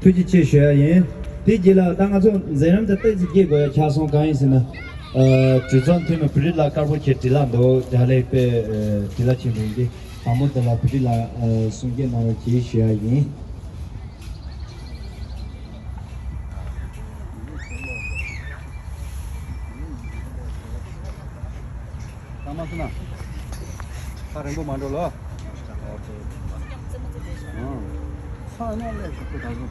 ཐུགས་རྗེ་ཆེ་ཞུ་ཡ་ཡིན། དེ་རྗེས་ལ་ད་ང་ཚོ་མཛད་རིམ་དེ་ཏོག་ཙམ་རྒྱས་དགོས་ཡ་ཆགས་སོང་། གང་ཡིན་ཟེར་ན། ཨ། དྲི་བཟང་འཐུང་མི་བུ་རི་ལ་དཀར་པོ་ཁྱེད་བྲིས་ལ་འདུག་རྒྱ་ལས་པའི་བྲིས་ལ་ཆེན་པོ་ཡིན་ཏེ། དང་པོ་དེ་ལ་བུ་རི་ལ་གསུང་སྐད་གནང་རོགས་གྱིས་ཞུ་ཡ་ཡིན། ད་མ་སུ་ན། ས་རིང་པོ་མ་འགྲོ་ལོ། ཨང་། ས་ནང་ལས་ཤིག་ཏུ་ད་གཟོད།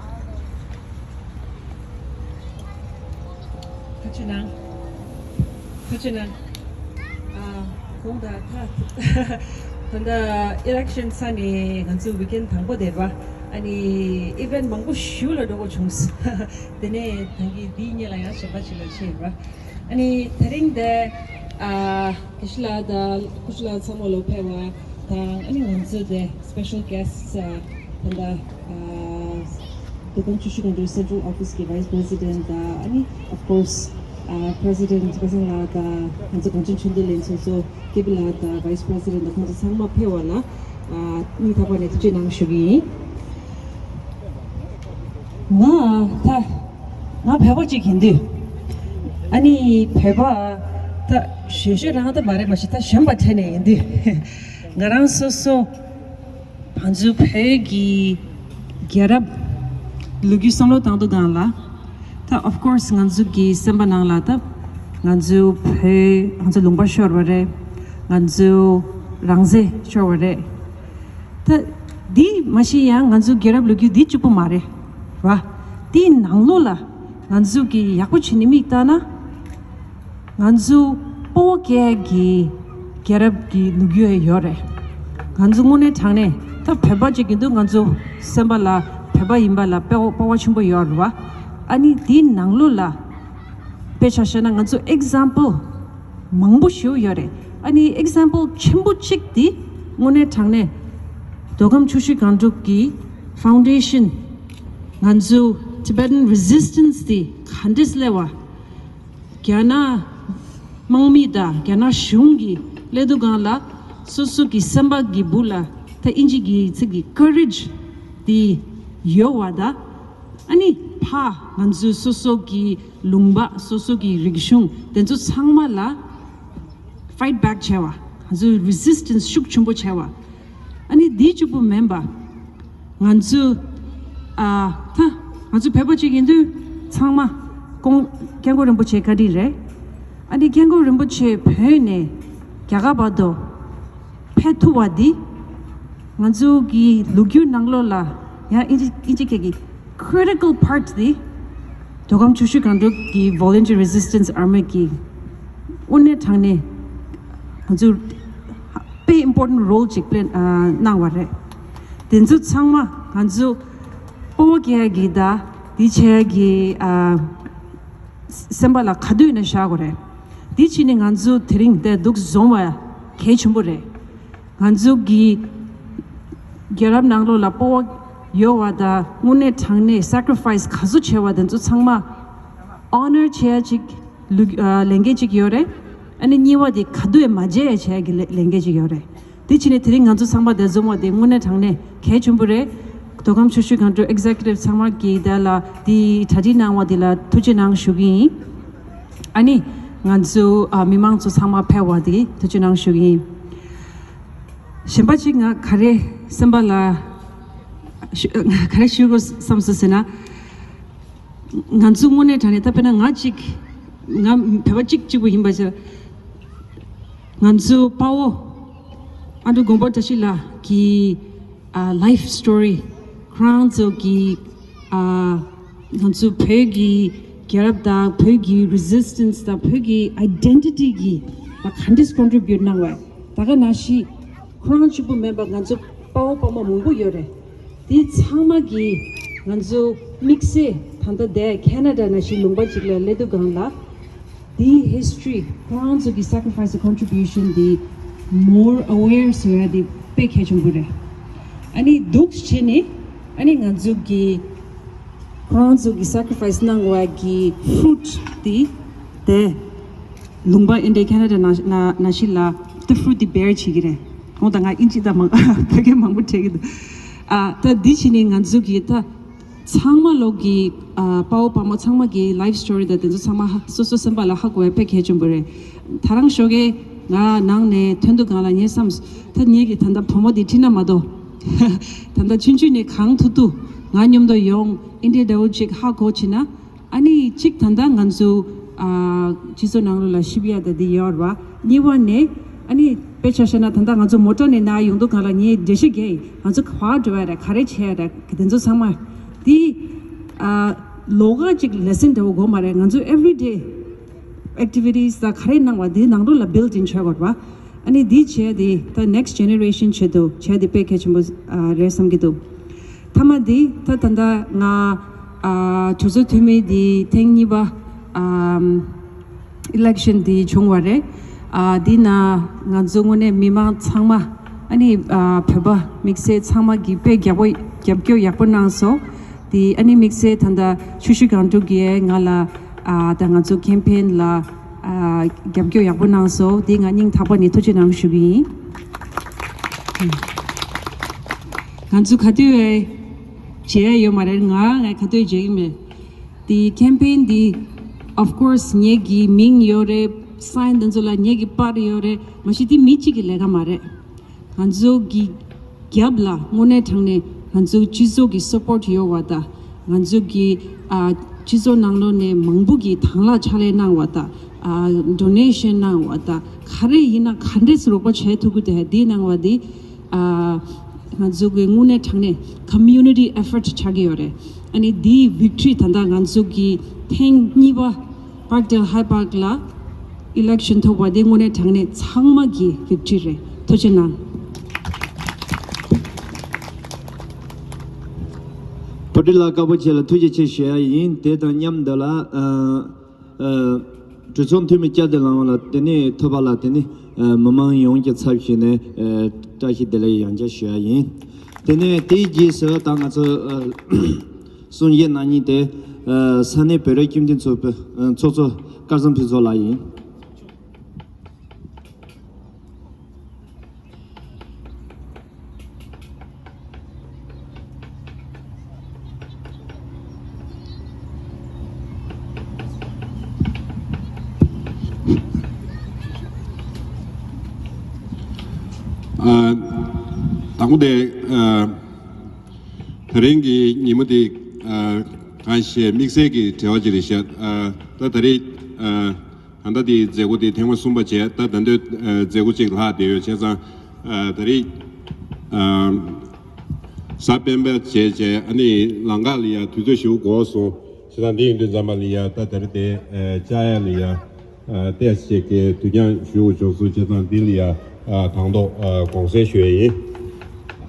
ཁ་ཆུ་ནང་། ཁ་ཆུ་ནང་། ཨ། གོང་ད་ཐ། ད་ལྟ་ཨི་ལེག་ཤན་ཚར་ནས་ང་ཚོ་ཝིག་ཨེན་དང་པོ་དེ་རེད་པ། ཨ་ནི་ཨི་ཝེན་ཊི་མང་པོ་ཞེ་པོ་ལ་འགྲོ་དགོས་བྱུང་། དེ་ནས་ད་གིན་འདིའི་སྔོན་ལ་ཡང་གཞན་པ་ཞིག་ལ་ཕྱིན་ཡོད་པ། ཨ་ནི་དེ་རིང་དེ་ཨ་དགེ་བཤེས་ལགས་དང་སྐུ་ཞབས་ལགས་ཚང་མ་ལོ་ཕེབས་པ་དང་། ཨ་ནི་ང་ཚོ་དེ་སི་པེ་ཤལ་གྷེ་སི་ཊི་ད་ལྟ་ཨ་མདོ་ཁམས་ཆུ་བཞི་སྒང་དྲུག་སེན་ཊྲལ་ཨོ་ཕི་སི་གི་བྷའི་སི་པི་རེ་སི་ཌེན་ཊི་དང་། ཨ་ནི་ཨོཕ་ཀོར་སི་ཨ་པི་རེ་སི་ཌེན་ཊི་སྐལ་བཟང་ལགས་དང་། ང་ཚོ་གངས་ཅན་ཆོས་ལྡན་ལྷན་ཚོགས་ཚོགས་ཀེ་པི་ལགས་དང་བྷའི་སི་པི་རེ་སི་ཌེན་ཊི་དང་། ཁོང་ཚོ་ཚང་མ་ཕེབས་པ་ལ་ཨ་སྙིང་ཐག་པ་ནས་ཐུགས་རྗེ་གནང་ཞུ་གི་ཡིན། ང་ད་ང་བོད་པ་གཅིག་ཡིན་དུས། ཨ་ནི་བོད་པ་ད་གཞོན་གཞོན་རང་ད་མ་རེད། མ་གཞི་ད་གཞོན་པ་ཁྲིད་ནས་ཡིན་དུས། ང་རང་སོ་སོ་ང་ཚོའི་བོད་ཀྱི་རྒྱལ་རབས་ལོ་རྒྱུས་བསམ་བློ་བཏང་དུས་སྒང་ལ། ད་ཨོཕ་ཀོར་སི་ང་ཚོ་གི་སེམས་པ་ནང་ལ་ད་ང་ཚོའི་བོད་ང་ཚོ་ལུང་པ་ཤོར་བ་རེད། ང་ཚོའི་རང་བཙན་ཤོར་བ་རེད། ད་འདི་མ་གཞི་ཡང་ང་ཚོའི་རྒྱལ་རབས་ལོ་རྒྱུས་འདི་གཅིག་པུ་མ་རེད་བ། དེའི་ནང་ལོགས་ལ་ང་ཚོ་གི་ཡག་པོ་བྱས་ནས་མིག་ལྟ་ན། ང་ཚོ་སྤོ་བོ་སྐྱེ་གི་རྒྱལ་རབས་ཀྱི་ལོ་རྒྱུས་ཡོད་རེད། ང་ཚོ་དངོས་གནས་དྲང་གནས་ད་བོད་པ་ཅིག་ཡིན་དུས་ང་ཚོ་སེམས་པ་ལ་བོད་པ་ཡིན་པ་ལ་སྤོ་བོ་སྤོབས་པ་ཆེན་པོ་ཡོད་རེད་བ། ཨ་ནི་དེའི་ནང་ལོགས་ལ་དཔེ་ཆ་བཞག་ན་ང་ཚོ་ཨེག་ཛམ་པལ་མང་པོ་ཞིག་ཡོད་རེད། ཨ་ནི་ཨེག་ཛམ་པལ་ཆེན་པོ་གཅིག་དེ་དངོས་གནས་དྲང་གནས་མདོ་ཁམས་ཆུ་བཞི་སྒང་དྲུག་གི་ཕའུན་ཌེ་ཤན། ང་ཚོ་ཊི་བེ་ཊན་རི་ཛིས་ཊན་སི་དེ་ག་འདྲས་སླེབས་པ། རྒྱ་ནག་དམག་མི་དང་རྒྱ་ནག་གཞུང་གིས་སླེབས་དུས་སྒང་ལ་སོ་སོ་གི་སེམས་པ་གི་སྦུག་ལ་ད་ཨིན་ཇི་གི་ཚིག་གི་ཀ་རེཇ་དེ་ཡོད་པ་དང་། ཨ་ནི་ཕ་ང་ཚོའི་སོ་སོ་གི་ལུང་པ། སོ་སོ་གི་རིག་གཞུང་དེ་ཚོ་ཚང་མ་ལ་ཕའིཊ་བེག་བྱས་པ། ང་ཚོའི་རི་ཛིས་ཊན་སི་ཤུགས་ཆེན་པོ་བྱས་པ། ཨ་ནི་འདི་གཅིག་པུ་མིན་པ། ང་ཚོ་ཨ་ད་ང་ཚོ་བོད་པ་ཅིག་ཡིན་དུས་ཚང་མ་ཁོང་སྐྱབས་མགོན་རིན་པོ་ཆེ་བཀའ་དྲིན་རེད། ཨ་ནི་སྐྱབས་མགོན་རིན་པོ་ཆེ་བོད་ནས་རྒྱ་གར་བར་དུ་ཕེབས་ཐུབ་པ་འདི་ང་ཚོ་གི་ལོ་རྒྱུས་ནང་ལོགས་ལ་ཡང་ཨིན་ཇི་ཨིན་ཇི་སྐད་ཀྱི་ཁི་རི་ཊི་ཀལ་པཱརཊ་འདི་མདོ་ཁམས་ཆུ་བཞི་སྒང་དྲུག་གི་ཝོ་ལན་ཊི་རི་རི་ཛིས་ཊན་སི་ཨར་མི་གི་དངོས་གནས་དྲང་གནས་ང་ཚོ་དཔེ་ཨིམ་པོར་ཊན་རོལ་ཅིག་པླེ་ཨ་གནང་བ་རེད། དེ་ཚོ་ཚང་མ་ང་ཚོ་སྤོ་བོ་སྐྱེ་ཡ་གི་ད་འདི་བྱེད་ཡ་གི་ཨ་སེམས་པ་ལ་ག་དུས་ནས་བཞག་དགོས་རེད། འདི་བྱས་ནས་ང་ཚོ་དེ་རིང་འདིར་འདུག་འཛོམས་པ་གལ་ཆེན་པོ་རེད། ང་ཚོ་གི་རྒྱལ་རབས་ནང་ལོགས་ལ་སྤོ་བོ་ཡོད་པ་དང་། དངོས་གནས་དྲང་གནས་སེ་ཀ་རི་ཕའིས་ག་ཚོད་བྱས་པ་དེ་ཚོ་ཚང་མ་ཨོ་ནར་བྱེད་ཡ་ཅིག་ལུ་ཨ་ལས་འགན་ཅིག་ཡོད་རེད། ཨ་ནི་གཉིས་པ་དེ་ག་དུས་ཡང་མ་བརྗེད་ཡ་བྱེད་ཡ་གི་ལས་ལས་འགན་ཅིག་ཡོད་རེད། དེ་བྱས་ནས་དེ་རིང་ང་ཚོ་ཚང་མ་འདིར་འཛོམས་པ་དེ་དངོས་གནས་དྲང་གནས་གལ་ཆེན་པོ་རེད། མདོ་ཁམས་ཆུ་བཞི་སྒང་དྲུག་ཨེག་ཛེ་ཀུ་ཊིབ་ཚང་མ་གིས་དེ་ལ་དེ་གྲ་སྒྲིག་གནང་བ་དེ་ལ་ཐུགས་རྗེ་གནང་ཞུ་གི་ཡིན། ཨ་ནི་ང་ཚོ་ཨ་མི་མང་ཚོ་ཚང་མ་ཕེབས་པ་དེ་ཐུགས་རྗེ་གནང་ཞུ་གི་ཡིན། གཞན་པ་ཅིག་ང་ག་རེ་སེམས་པ་ལ་ཞུ་ག་རེ་ཞུ་དགོས་བསམ་སོང་ཟེར་ན། ང་ཚོ་དངོས་གནས་དྲང་གནས་ད་དཔེར་ན་ང་གཅིག་ང་བོད་པ་གཅིག་གཅིག་པུ་ཡིན་པ་ཅིག་ང་ཚོའི་དཔའ་བོ་ཨ་འབྲུག་མགོན་པོ་བཀྲ་ཤིས་ལགས་ཀྱི་ཨ་ལའིཕ་སི་ཊོ་རི། ཁོ་རང་ཚོ་གི་ཨ་ང་ཚོ་བོད་ཀྱི་རྒྱལ་རབས་དང་། བོད་ཀྱི་རི་ཛིས་ཊན་སི་དང་། བོད་ཀྱི་ཨའི་ཌེན་ཊི་ཊི་གི་ད་ག་འདྲས་ཀོན་ཊི་བྷིའུ་ཊི་གནང་བ། ད་ག་ནང་བཞིན་ཁོ་རང་གཅིག་པུ་མིན་པ་ང་ཚོ་དཔའ་བོ་དཔའ་མོ་མང་པོ་ཡོད་རེད། དེ་ཚང་མ་གིས་ང་ཚོ་དམིགས་བསལ་ད་ལྟ་དེ་ཁེ་ན་ཌ་ནང་བཞིན་ལུང་པ་ཅིག་ལ་སླེབས་དུས་སྒང་ལ། དེའི་ཧི་སི་ཊོ་རི། ཁོ་རང་ཚོ་གི་སེ་ཀ་རི་ཕའིས་དང་ཀོན་ཊི་བྷིའུ་ཤན་དེ་མོར་ཨ་ཝེར་བཟོ་ཡ་དེ་དཔེ་གལ་ཆེན་པོ་རེད། ཨ་ནི་འདུག་བྱས་ནས་ཨ་ནི་ང་ཚོ་གི་ཁོ་རང་ཚོ་གི་སེ་ཀ་རི་ཕའིས་གནང་བ་གི་ཕུ་རུ་ཊི་དེ་དེ་ལུང་པ་ཨིན་ཌི་ཡ་ཁེ་ན་ཌ་ནང་ནང་ནང་བཞིན་ལ་དེ་ཕུ་རུ་ཊི་དེ་བེར་བྱེད་ཀྱི་རེད། འོ་ད་ང་ཨིན་ཇི་དང་མང་བོད་སྐད་མང་པོ་བྲལ་གྱི་འདུག་ཨ་ད་འདི་བྱས་ནས་ང་ཚོ་གི་ད། ཚང་མ་ལོག་གི་ཨ་དཔའ་བོ་དཔའ་མོ་ཚང་མ་གི་ལའིཕ་སི་ཊོ་རི་དང་དེ་ཚོ་ཚང་མ་ཧ་སོ་སོ་སེམས་པ་ལ་ཧ་གོ་བ་དཔེ་གལ་ཆེན་པོ་རེད། ད་རང་ཞོགས་ཀས་ང་ནང་ནས་ཐོན་དུས་སྒང་ལ་ངས་བསམས། ད་ངེད་ཀྱི་ད་ལྟ་བུ་མོ་དེ་ཁྲིད་ན་མ་གཏོགས། ད་ལྟ་ཆུང་ཆུང་ནས་གང་ཐུབ་ཐུབ་ང་མཉམ་དུ་ཡོང་། ཨིན་ཌི་ཡ་འདྲ་བོ་ཅིག་ཧ་གོ་བྱས་ན། ཨ་ནི་གཅིག་ད་ལྟ་ང་ཚོ་ཨ་སྤྱི་ཚོགས་ནང་ལོགས་ལ་ཞིབ་ཡ་ད་འདི་ཡོད་རེད་བ། གཉིས་པ་ནས་ཨ་ནི་དཔེ་ཆ་བཞག་ན་ད་ལྟ་ང་ཚོ་མོ་ཊ་ནས་ནང་ཡོང་དུས་སྒང་ལ་ངས་འགྲེལ་བཤད་རྒྱག་ཡིན། ང་ཚོ་ག་པར་འགྲོ་ཡ་རེད། ག་རེ་བྱེད་ཡ་རེད། དེ་ཚོ་ཚང་མ་དེ་ཨ་ལོགས་ཀ་ཅིག་ལེ་སན་འདྲ་བོ་དགོས་མ་རེད། ང་ཚོ་ཨེ་བྷི་རི་ཌེ་ཨེག་ཊི་བྷི་ཊི་སི་དང་ག་རེ་གནང་བ་དེའི་ནང་ལོགས་ལ་བྷིལ་ཌི་ཨིན་བྱེད་དགོས་རེད་བ། ཨ་ནི་འདི་བྱས་ཏེ་ད་next generation ཆེད་དུ་བྱས་ཏེ་དཔེ་གལ་ཆེན་པོ་ཨ་རེད་བསམ་གྱི་འདུག་མཐའ་མ་འདི་ད་ད་ལྟ་ང་ཨ་གྲོས་ཚོགས་འཐུས་མི་འདི་ཐེངས་གཉིས་པ་ཨམ་election འདི་བྱུང་བ་རེད། ཨ་འདི་ན་ང་ཚོ་དངོས་གནས་མི་མང་ཚང་མ་ཨ་ནི་ཨ་བོད་པ་དམིགས་བསལ་ཚང་མ་གིས་དཔེ་རྒྱག་པོ་རྒྱབ་སྐྱོར་ཡག་པོ་གནང་སོང་། དེ་ཨ་ནི་དམིགས་བསལ་ད་ལྟ་ཆུ་བཞི་སྒང་དྲུག་གིས་ང་ལ་ཨ་ད་ང་ཚོ་campaign ལ་ཨ་རྒྱབ་སྐྱོར་ཡག་པོ་གནང་སོང་། དེ་ང་སྙིང་ཐག་པ་ནས་ཐུགས་རྗེ་གནང་ཞུ་གི་ཡིན། ང་ཚོ་ག་དུས་བྱེད་ཡ་ཡོད་མ་རེད། ང་ང་ག་དུས་བྱེད་ཀྱི་མེད། དེ་campaign འདི་of course ངེད་ཀྱི་མིང་ཡོད་རེད། sign འདི་ཚོ་ལ་ངེད་ཀྱི་པར་ཡོད་རེད། མ་གཞི་དེ་མི་གཅིག་གི་ལས་ཀ་མ་རེད། ང་ཚོ་གི་རྒྱབ་ལ་དངོས་གནས་དྲང་གནས་ང་ཚོ་སྤྱི་ཚོགས་ཀྱི་support ཡོད་པ་དང་། ང་ཚོ་གི་ཨ་སྤྱི་ཚོགས་ནང་ལོགས་ནས་མང་པོ་གི་དང་བླངས་ཕྱག་ལས་གནང་བ་དང་། ཨ་donation གནང་བ་དང་། ག་རེ་ཡིན་ན་ག་འདྲས་སེ་རོགས་པ་བྱེད་ཐུབ་ཀྱི་འདུག་དེ་གནང་བ་འདི་ཨ་ང་ཚོ་གི་དངོས་གནས་དྲང་གནས་community effort ཆགས་ཀྱི་ཡོད་རེད། ཨ་ནི་འདིའི་victory ད་ལྟ་ང་ཚོ་གི་ཐེངས་གཉིས་པ་Parkdale High Park ལ་election ཐོབ་པ་དེ་དངོས་གནས་དྲང་གནས་ཚང་མ་གི་victory རེད། ཐུགས་རྗེ་གནང་། བུ་ཁྲིད་ལགས་དཀར་པོ་ཆེ་ལ་ཐུགས་རྗེ་ཆེ་ཞུ་ཡ་ཡིན། དེ་དང་མཉམ་དུ་ལ་ཨ་ཨ་གྲོས་ཚོགས་འཐུས་མི་སྐྱབས་དེ་ལངས་པ་ལ་དེ་ནས་ཐོབ་པ་ལ་དེ་ནས་ཨ་མི་མང་ཡོངས་ཀྱི་ཚབ་ཞུས་ནས་ཨ་བཀྲ་ཤིས་བདེ་ལེགས་ཡང་བསྐྱར་ཞུ་ཡ་ཡིན། དེ་ནས་དེའི་རྗེས་སུ་ད་ང་ཚོ་ཨ་གསུང་བཤད་གནང་མཁན་དེ་ཨ་ས་གནས་བོད་རིགས་སྤྱི་མཐུན་ཚོགས་པའི་ཨ་ཚོགས་གཙོ་སྐལ་བཟང་ཕུན་ཚོགས་ལགས་ཡིན། ཨ་དང་པོ་དེ་ཨ་ད་རིང་གི་ཉིན་མོ་དེ་ཨ་གང་ཞེས་དམིགས་བསལ་གྱི་བྲེལ་བ་ཅིག་རེད་ཤག་ཨ་ད་ད་རེས་ཨ་ད་ལྟ་དེའི་མཛད་སྒོ་དེ་ཐེངས་མ་གསུམ་པ་བྱས། ད་ད་འདོད་ཨ་མཛད་སྒོ་གཅིག་ལྷག་བསྡད་ཡོད། བྱས་ཙང་ཨ་ད་རེས་ཨ་གཟའ་སྤེན་པ་བྱས་བྱས་ཨ་ནི་ལམ་ཁ་ལ་ཡ་དུས་ཚོད་ཞེ་པོ་འགོར་སོང་། བྱས་ཙང་འདི་ཡིན་དུས་ཙམ་པ་ལ་ཡ་ད་ད་རེས་དེ་ཨ་བཅར་ཡ་ལ་ཡ་ཨ་ཏོག་ཙམ་ཅིག་གི་དུས་འགྱངས་ཞུ་དགོས་བྱུང་སོང་། བྱས་ཙང་འདི་ལ་ཡ་ཨ་དང་ཐོག་ཨ་དགོངས་སེལ་ཞུ་ཡ་ཡིན།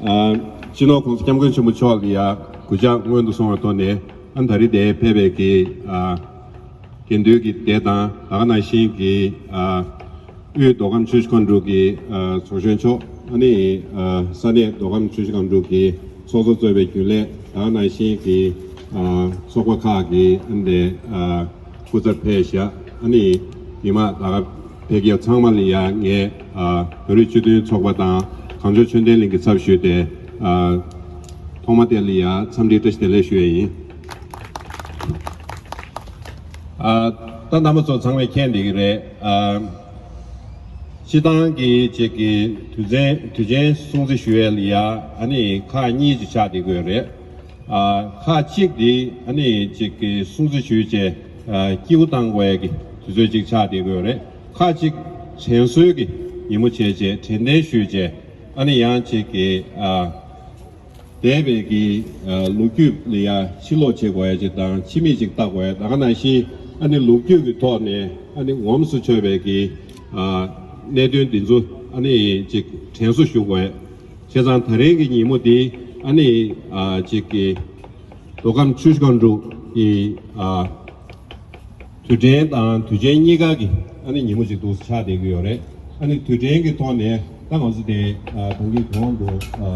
ཨ་སྤྱི་ནོར་༸གོང་ས་༸སྐྱབས་མགོན་ཆེན་པོ་མཆོག་ལ་ཡ་གུས་ཕྱག་སྔོན་དུ་སོང་བའི་ཐོག་ནས་ཨ་ད་རེས་དེ་ཕེབས་པའི་གི་ཨ་དགེ་འདུན་གྱི་སྡེ་དང་། ད་ག་ནང་བཞིན་གྱི་ཨ་དབུས་མདོ་ཁམས་ཆུ་བཞི་སྒང་དྲུག་གི་ཨ་ཚོགས་གཞོན་མཆོག་ཨ་ནི་ཨ་ས་གནས་མདོ་ཁམས་ཆུ་བཞི་སྒང་དྲུག་གི་ཚོགས་གཙོ་གཙོས་པའི་རྒྱུན་ལས། ད་ག་ནང་བཞིན་གྱི་ཨ་ཚོགས་པ་ཁག་གི་ཨ་ནི་ཨ་སྐུ་ཚབ་ཕེབས་ཤག་ཨ་ནི་ཉི་མ་ད་ག་ཕེབས་མཁན་ཚང་མ་ལ་ཡ་ངས་ཨ་བོད་རིགས་སྤྱི་མཐུན་ཚོགས་པ་དང་གངས་ལྗོངས་ཆོས་ལྡན་གླིང་གི་ཚབ་ཞུས་ཏེ་ཨ་ཐོག་མ་དེ་ལ་ཡ་འཚམས་འདྲི་བཀྲ་ཤིས་བདེ་ལེགས་ཞུ་ཡ་ཡིན། ཨ་ད་རྣམ་པ་ཚོ་ཚང་མས་མཁྱེན་བསྡད་ཀྱི་རེད། ཨ་སྤྱི་བཏང་གི་ཅིག་གི་དུས་ཆེན་དུས་ཆེན་སྲུང་བརྩི་ཞུ་ཡས་ལ་ཡ་ཨ་ནི་ཁག་གཉིས་ཅིག་ཆགས་བསྡད་ཀྱི་ཡོད་རེད། ཨ་ཁག་གཅིག་འདི་ཨ་ནི་ཅིག་གི་སྲུང་བརྩི་ཞུས་བྱས་ཨ་སྐྱིད་པོ་བཏང་དགོས་ཡས་ཀྱི་དུས་ཚོད་ཅིག་ཆགས་བསྡད་ཀྱི་ཡོད་རེད། ཁག་གཅིག་དྲན་གསོའི་གི་ཉིན་མོ་བྱས་བྱས་དྲན་རྟེན་ཞུས་བྱས་ཨ་ནི་ཡང་ཅིག་གི་ཨ། འདས་པའི་གི་ཨ་ལོ་རྒྱུས་ལ་ཡ་ཕྱིར་ལོག་བྱེད་དགོས་ཡ་ཅིག་དང་ཕྱི་མིག་ཅིག་ལྟ་དགོས་ཡ། ད་ག་ནང་བཞིན་ཨ་ནི་ལོ་རྒྱུས་ཀྱི་ཐོག་ནས་ཨ་ནི་ངོམས་སུ་ཆོད་པའི་གི་ཨ་གནད་དོན་འདི་ཚོ་ཨ་ནི་ཅིག་དྲན་གསོ་ཞུ་དགོས་ཡ། བྱས་ཙང་ད་རེས་ཀྱི་ཉིན་མོ་འདི་ཨ་ནི་ཨ་ཅིག་གི་མདོ་ཁམས་ཆུ་བཞི་སྒང་དྲུག་གི་ཨ། དུས་དྲན་དང་དུས་ཆེན་གཉིས་ཀ་གི་ཨ་ནི་ཉིན་མོ་ཞིག་འདུག་ཆགས་བསྡད་ཀྱི་ཡོད་རེད། ཨ་ནི་དུས་དྲན་གྱི་ཐོག་ནས་ད་ང་ཚོ་དེ་ཨ་གངས་སྐྱིད་གྲོང་དུ་ཨ་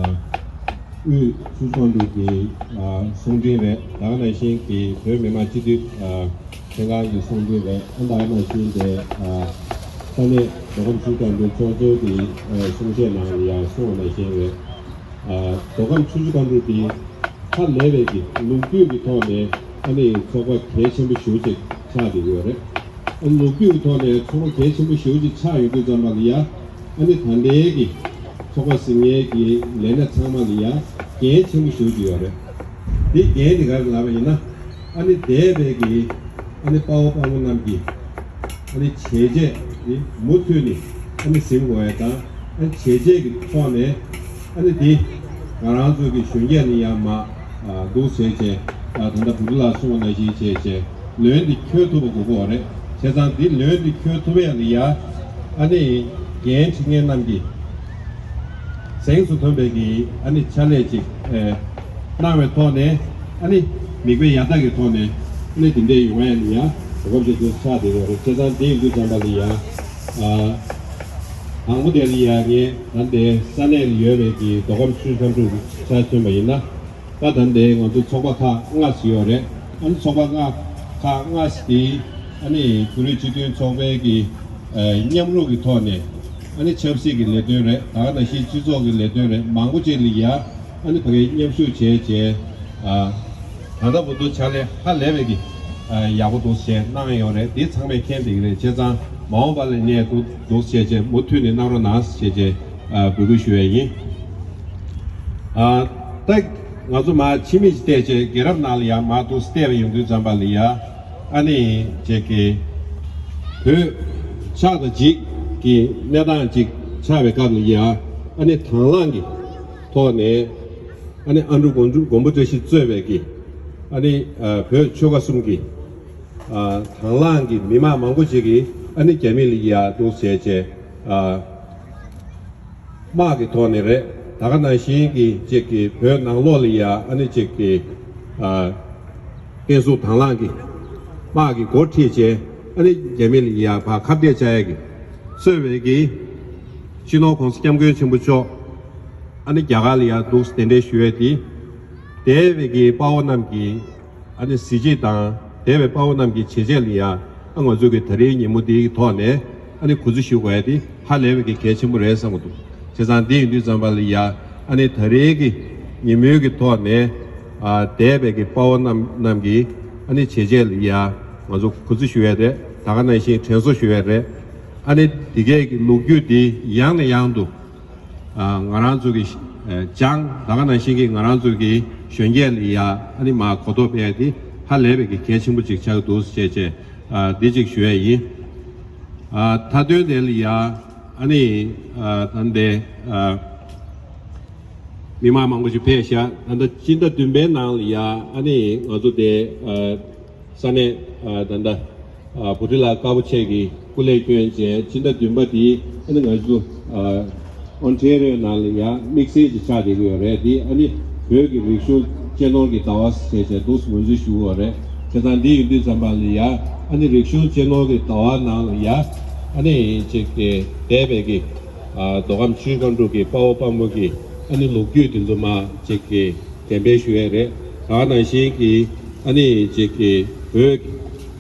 དབུས་ཆུ་ཚོད་དྲུག་གི་ཨ་གསུང་འཕྲིན་རེད། ད་ག་ནང་བཞིན་གྱི་བོད་མི་མང་སྤྱི་འཐུས་ཨ་ལྷན་ཁང་གི་གསུང་འཕྲིན་རེད། ཨ་ད་ག་ནང་བཞིན་དེ་ཨ་ས་གནས་མདོ་ཁམས་ཆུ་ཚོད་དྲུག་ཚོགས་གཙོ་གི་ཨ་གསུང་བཤད་ནང་ལ་ཡང་གསུངས་པ་ནང་བཞིན་རེད། ཨ་མདོ་ཁམས་ཆུ་བཞི་སྒང་དྲུག་དེ་ཧ་ལས་པའི་གི་ལོ་རྒྱུས་ཀྱི་ཐོག་ནས་ཨ་ནི་ཚོགས་པ་གལ་ཆེན་པོ་ཞེ་པོ་ཅིག་ཆགས་བསྡད་ཡོད་རེད། ཨ་ནི་ལོ་རྒྱུས་ཀྱི་ཐོག་ནས་ཚོགས་པ་གལ་ཆེན་པོ་ཞེ་པོ་ཅིག་ཆགས་ཡོང་དུས་ཙམ་པ་ལ་ཡ་ཨ་ནི་ད་ལྟའི་གི་ཚོགས་པ་ཟིན་མཁན་གྱི་ལས་སྣེ་ཚང་མ་ལ་ཡ་འགན་ཆེན་པོ་ཞེ་པོ་ཅིག་ཡོད་རེད། འདི་འགན་འདི་ག་རེ་ལབ་པ་ཡིན་ན་ཨ་ནི་འདས་པའི་གི་ཨ་ནི་དཔའ་བོ་དཔའ་མོ་རྣམས་ཀྱི་ཨ་ནི་བྱས་རྗེས་འདི་མུ་མཐུད་ནས་ཨ་ནི་ཟིན་དགོས་ཡ་དང་། ཨ་ནི་བྱས་རྗེས་ཀྱི་ཐོག་ནས་ཨ་ནི་འདི་ང་རང་ཚོ་གི་གཞོན་སྐྱེས་ནི་ཡང་མ་ཨ་འདུག་བྱས་བྱས་ཨ་ད་ལྟ་བུ་ཕྲུག་ལགས་གསུངས་པ་ནང་བཞིན་བྱས་བྱས་ལོན་འདི་འཁྱོལ་ཐུབ་པ་དགོས་ཀྱི་ཡོད་རེད། བྱས་ཙང་འདི་ལོན་འདི་འཁྱོལ་ཐུབ་ཡ་ལ་ཡ་ཨ་ནི་ འགན་འཁྲི་མཁན་རྣམས་ཀྱིས་གཟེངས་སུ་ཐོན་པའི་གི་ཨ་ནི་ཕྱག་ལས་ཅིག་ཨེ་གནང་བའི་ཐོག་ནས། ཨ་ནི་མིག་དཔེ་ཡ་རྟགས་ཀྱི་ཐོག་ནས་ཨ་ནི་དེ་འདྲའི་ཡོང་ཡ་ནི་ཡ་གོ་སྐབས་ཅིག་ཏུ་ཆགས་བསྡད་ཡོད་རེད། བྱས་ཙང་དེ་ཡིན་དུས་ཙམ་པ་ལ་ཡ་ཨ་དང་པོ་དེ་ལ་ཡ་ངས་ད་ལྟའི་ས་གནས་ལ་ཡོད་པའི་གི་མདོ་ཁམས་ཆུ་བཞི་སྒང་དྲུག་ཆ་མཚོན་པ་ཡིན་ན། ད་ད་ལྟའི་ང་ཚོ་ཚོགས་པ་ཁག་ལྔ་ཞིག་ཡོད་རེད། ཨ་ནི་ཚོགས་པ་ལྔ་ཁག་ལྔ་ཞིག་དེ་ཨ་ནི་བོད་རིགས་སྤྱི་མཐུན་ཚོགས་པའི་གི་ཨ་མཉམ་རུབ་ཀྱི་ཐོག་ནས་ཨ་ནི་ཆབ་སྲིད་ཀྱི་ལས་དོན་རེད། ད་ག་ནང་བཞིན་སྤྱི་ཚོགས་ཀྱི་ལས་དོན་རེད། མང་པོ་ཅིག་ལ་ཡ་ཨ་ནི་ཕ་གིར་མཉམ་ཞུགས་བྱས་བྱས་ཨ་ད་ལྟ་བར་དུ་ཕྱག་ལས་ཧ་ལས་པའི་གི་ཨ་ཡག་པོ་འདུག་བྱས་གནང་ཡོད་རེད། དེ་ཚང་མས་མཁྱེན་བསྡད་ཀྱི་རེད། བྱས་ཙང་མ་འོངས་པ་ལ་ནས་འདུག་འདུག་བྱས་བྱས་མུ་མཐུད་ནས་གནང་རོགས་གནང་བྱས་བྱས་ཨ་འབོད་སྐུལ་ཞུ་ཡ་ཡིན། ཨ་ད་ང་ཚོ་མར་ཕྱི་མིག་ཅིག་བལྟས་བྱས་རྒྱལ་རབས་ནང་ལ་ཡང་མར་འདུག་བལྟས་པ་ཡོང་དུས་ཙམ་པ་ལ་ཡ་ཨ་ནི་ཅིག་གི་བོད་ཆགས་དང་འཇིག་གི་གནས་སྟངས་ཅིག་ཆགས་པའི་སྐབས་ལ་ཡ་ཨ་ནི་དང་བླངས་ཀྱི་ཐོག་ནས་ཨ་ནི་ཨ་འབྲུག་མགོན་པོ་མགོན་པོ་བཀྲ་ཤིས་གཙོས་པའི་གི་ཨ་ནི་ཨ་བོད་ཆོལ་ཁ་གསུམ་གྱི་ཨ་དང་བླངས་ཀྱི་མི་མང་མང་པོ་ཅིག་གིས་ཨ་ནི་རྒྱ་མི་ལ་ཡ་འདུག་བྱས་བྱས་ཨ་དམག་གི་ཐོག་ནས་རེད། ད་ག་ནང་བཞིན་གྱི་ཅིག་གི་བོད་ནང་ལོགས་ལ་ཡ་ཨ་ནི་ཅིག་གི་ཨ་བཙན་བཟུང་དང་བླངས་ཀྱི་དམག་གི་འགོ་ཁྲིད་བྱས་ཨ་ནི་རྒྱ་མི་ལ་ཡ་ཕར་ཁ་གཏད་བཅག་ཡ་གི་གཙོས་པའི་གི་སྤྱི་ནོར་༸གོང་ས་༸སྐྱབས་མགོན་ཆེན་པོ་མཆོག་ཨ་ནི་རྒྱ་གར་ལ་ཡ་འདུག་གདན་འདྲེན་ཞུ་ཡས་དེ་འདས་པའི་གི་དཔའ་བོ་རྣམས་ཀྱི་ཨ་ནི་གཟི་བརྗིད་དང་འདས་པའི་དཔའ་བོ་རྣམས་ཀྱི་བྱས་རྗེས་ལ་ཡ་ཨ་ང་ཚོ་གི་ད་རེས་ཉིན་མོ་འདིའི་ཐོག་ནས་ཨ་ནི་གུས་བརྩི་ཞུ་དགོས་ཡ་དེ་ཧ་ལས་པའི་གི་གལ་ཆེན་པོ་རེད་བསམ་གྱི་འདུག་བྱས་ཙང་འདི་ཡིན་དུས་ཙམ་པ་ལ་ཡ་ཨ་ནི་ད་རེས་ཀྱི་ཉིན་མོའི་གི་ཐོག་ནས་ཨ་འདས་པའི་གི་དཔའ་བོ་རྣམས་རྣམས་ཀྱི་ཨ་ནི་བྱས་རྗེས་ལ་ཡ་ང་ཚོ་གུས་བརྩི་ཞུ་ཡ་རེད། ད་ག་ནང་བཞིན་དྲན་གསོ་ཞུ་ཡ་རེད། ཨ་ནི་འདི་གས་ཀྱི་ལོ་རྒྱུས་འདི་ཡང་ནས་ཡང་དུ་ཨ་ང་རང་ཚོ་གི་ཨ་སྦྱང་། ད་ག་ནང་བཞིན་གྱི་ང་རང་ཚོ་གི་གཞོན་སྐྱེས་ལ་ཡ་ཨ་ནི་མར་གོ་རྟོགས་སྤེལ་ཏེ་ཧ་ལས་པའི་གི་གལ་ཆེན་པོ་ཅིག་ཆགས་ཀྱི་འདུག་ཟེར་བྱས་ཨ་འདི་གཅིག་ཞུ་ཡ་ཡིན། ཨ་མཐའ་དོན་དེ་ལ་ཡ་ཨ་ནི་ཨ་ད་ལྟའི་ཨ་མི་མང་མང་པོ་ཞིག་ཕེབས་ཤག་ད་ལྟ་སྤྱི་ཟླ་བདུན་པའི་ནང་ལ་ཡ་ཨ་ནི་ང་ཚོ་དེ་ཨ་ས་གནས་ཨ་ད་ལྟ་ཨ་བྷུ་ཏི་ལ་དཀར་པོ་ཆེ་གི་སྐུ་ལས་བསྐྱོན་བྱས་སྤྱི་ཟླ་བདུན་པ་དེ་ཨ་ནི་ང་ཚོ་ཨ་ཨོན་ཊེ་རི་ཡོ་ནང་ལ་ཡ་དམིགས་བསལ་གྱི་ཆགས་བསྡད་ཀྱི་ཡོད་རེད། དེ་ཨ་ནི་བོད་ཀྱི་རིག་གཞུང་གཅེས་ནོར་གྱི་ཟླ་བ་ཟེར་བྱས་འདུག་སེ་ངོས་འཛིན་ཞུ་གི་ཡོད་རེད། བྱས་ཙང་འདི་ཡིན་དུས་ཙམ་པ་ལ་ཡ་ཨ་ནི་རིག་གཞུང་གཅེས་ནོར་གྱི་ཟླ་བ་ནང་ལ་ཡ་ཨ་ནི་ཅིག་གི་འདས་པའི་གི་ཨ་མདོ་ཁམས་ཆུ་བཞི་སྒང་དྲུག་གི་དཔའ་བོ་དཔའ་མོ་གི་ཨ་ནི་ལོ་རྒྱུས་དེ་ཚོ་མར་ཅིག་གི་གདན་འདྲེན་ཞུ་ཡས་རེད། ད་ག་ནང་བཞིན་གྱི་ཨ་ནི་ཅིག་གི་བོད་ཀྱི་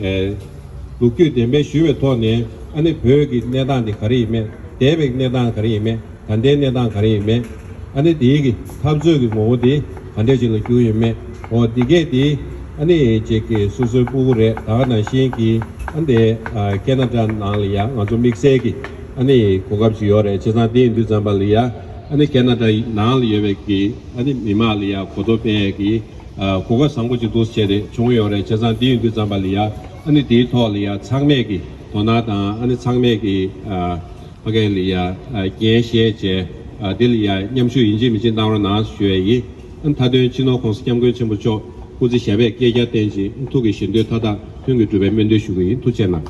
ཨེ་ལོ་རྒྱུས་གདན་འདྲེན་ཞུ་བའི་ཐོག་ནས་ཨ་ནི་བོད་ཀྱི་གནས་སྟངས་དེ་ག་རེ་ཡིན་མེད། འདས་པའི་གནས་སྟངས་ག་རེ་ཡིན་མེད། ད་ལྟའི་གནས་སྟངས་ག་རེ་ཡིན་མེད། ཨ་ནི་དེའི་གི་འཐབ་རྩོད་ཀྱི་ངོ་བོ་དེ་ག་འདྲ་ཅིག་ལ་གྱུར་ཡོད་མེད། འོ་འདི་གས་དེ་ཨ་ནི་ཅིག་གི་སོ་སོའི་སྤུ་གུ་རེད། ད་ག་ནང་བཞིན་གྱི་ཨ་ནི་ཨ་ཁེ་ན་ཌ་ནང་ལ་ཡང་ང་ཚོ་དམིགས་བསལ་གྱི་ཨ་ནི་གོ་སྐབས་ཅིག་ཡོད་རེད། བྱས་ཙང་དེ་ཡིན་དུས་ཙམ་པ་ལ་ཡ་ཨ་ནི་ཁེ་ན་ཌ་ནང་ལ་ཡོད་པའི་གི་ཨ་ནི་མི་མང་ལ་ཡ་གོ་རྟོགས་སྤེལ་ཡས་ཀྱི་ཨ་གོ་སྐབས་བཟང་པོ་ཅིག་འདུག་སེ་བྱས་ཏེ་བྱུང་ཡོད་རེད། བྱས་ཙང་དེ་ཡིན་དུས་ཙམ་པ་ལ་ཡ་ཨ་ནི་དེའི་ཐོག་ལ་ཡ་ཚང་མས་ཀྱི་དོ་སྣང་དང་ཨ་ནི་ཚང་མས་ཀྱི་ཨ་ཕ་གི་ལ་ཡ་ཨ་འགན་བཞེས་བྱས་ཨ་དེ་ལ་ཡ་མཉམ་ཞུགས་ཡིན་གཅིག་མིན་གཅིག་གནང་རོགས་གནང་ཞུ་ཡས་ཡིན། ཨ་ནི་མཐའ་དོན་སྤྱི་ནོར་༸གོང་ས་༸སྐྱབས་མགོན་ཆེན་པོ་མཆོག་སྐུ་ཚེ་ཞབས་པད་བསྐལ་བརྒྱར་བརྟན་ཅིང་ཐུགས་ཀྱི་བཞེད་དོན་མཐའ་དག་ལྷུན་གྱིས་གྲུབ་པའི་སྨོན་འདུན་ཞུ་གི་ཡིན། ཐུགས་རྗེ་གནང་།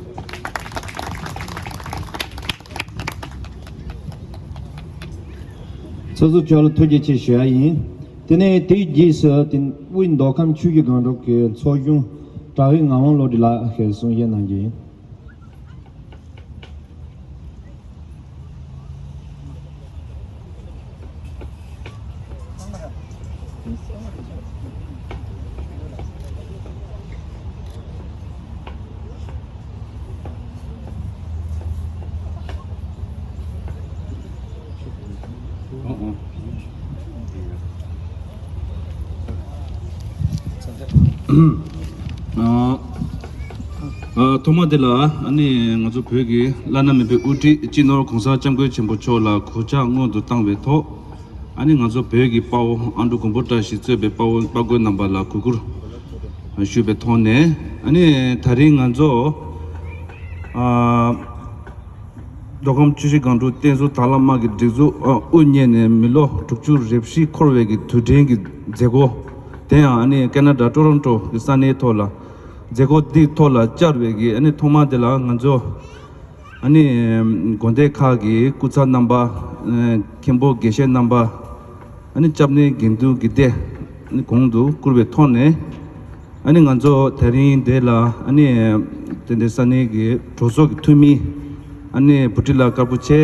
ཚོགས་གཙོ་མཆོག་ལ་ཐུགས་རྗེ་ཆེ་ཞུ་ཡ་ཡིན། དེ་ནས་དེའི་རྗེས་སུ་དེ་དབུས་མདོ་ཁམས་ཆུ་བཞི་སྒང་དྲུག་གི་ཚོགས་གཞོན་བྲག་ཡིབ་ངག་དབང་བློ་གྲོས་ལགས་ཀྱིས་གསུང་བཤད་གནང་རྒྱུ་ཡིན། ཨ། ཨ། ཐོག་མ་དེ་ལ་ཨ་ནི་ང་ཚོ་བོད་ཀྱི་བླ་ན་མེད་པའི་དབུ་ཁྲིད་སྤྱི་ནོར་༸གོང་ས་༸སྐྱབས་མགོན་ཆེན་པོ་མཆོག་ལ་གུས་ཕྱག་སྔོན་དུ་བཏང་བའི་ཐོག་ཨ་ནི་ང་ཚོ་བོད་ཀྱི་དཔའ་བོ་ཨ་འབྲུག་མགོན་པོ་བཀྲ་ཤིས་གཙོས་པའི་དཔའ་བོ་དཔའ་རྒོད་རྣམ་པ་ལ་གུས་བཀུར་ཞུས་པའི་ཐོག་ནས། ཨ་ནི་ད་རིང་ང་ཚོ་ཨ། མདོ་ཁམས་ཆུ་བཞི་སྒང་དྲུག་བསྟན་འཛིན་དར་ལག་དམག་གི་སྒྲིག་འཛུགས་དབུ་བརྙེས་ནས་མི་ལོ་དྲུག་ཅུ་རེ་བཞི་འཁོར་བའི་གི་དུས་དྲན་གྱི་མཛད་སྒོ་དེ་ཡང་ཨ་ནི་ཁེ་ན་ཌ་ཊོ་རོན་ཊོ་གི་ས་གནས་ཐོག་ལ་མཛད་སྒོ་འདིའི་ཐོག་ལ་བཅར་བའི་གི་ཨ་ནི་ཐོག་མ་དེ་ལ་ང་ཚོ་ ཨ་ནི་དགོན་སྡེ་ཁག་གི་སྐུ་ཚབ་རྣམ་པ། ཨ་མཁན་པོ་དགེ་བཤེས་རྣམ་པ། ཨ་ནི་སྐྱབས་གནས་དགེ་འདུན་གྱི་སྡེ། ཨ་ནི་གོང་དུ་བཀུར་བའི་ཐོག་ནས། ཨ་ནི་ང་ཚོ་དེ་རིང་འདི་ལ་ཨ་ནི་དེ་འདྲའི་ས་གནས་ཀྱི་གྲོས་ཚོགས་ཀྱི་འཐུས་མི། ཨ་ནི་བུ་ཁྲིད་ལགས་དཀར་པོ་ཆེ།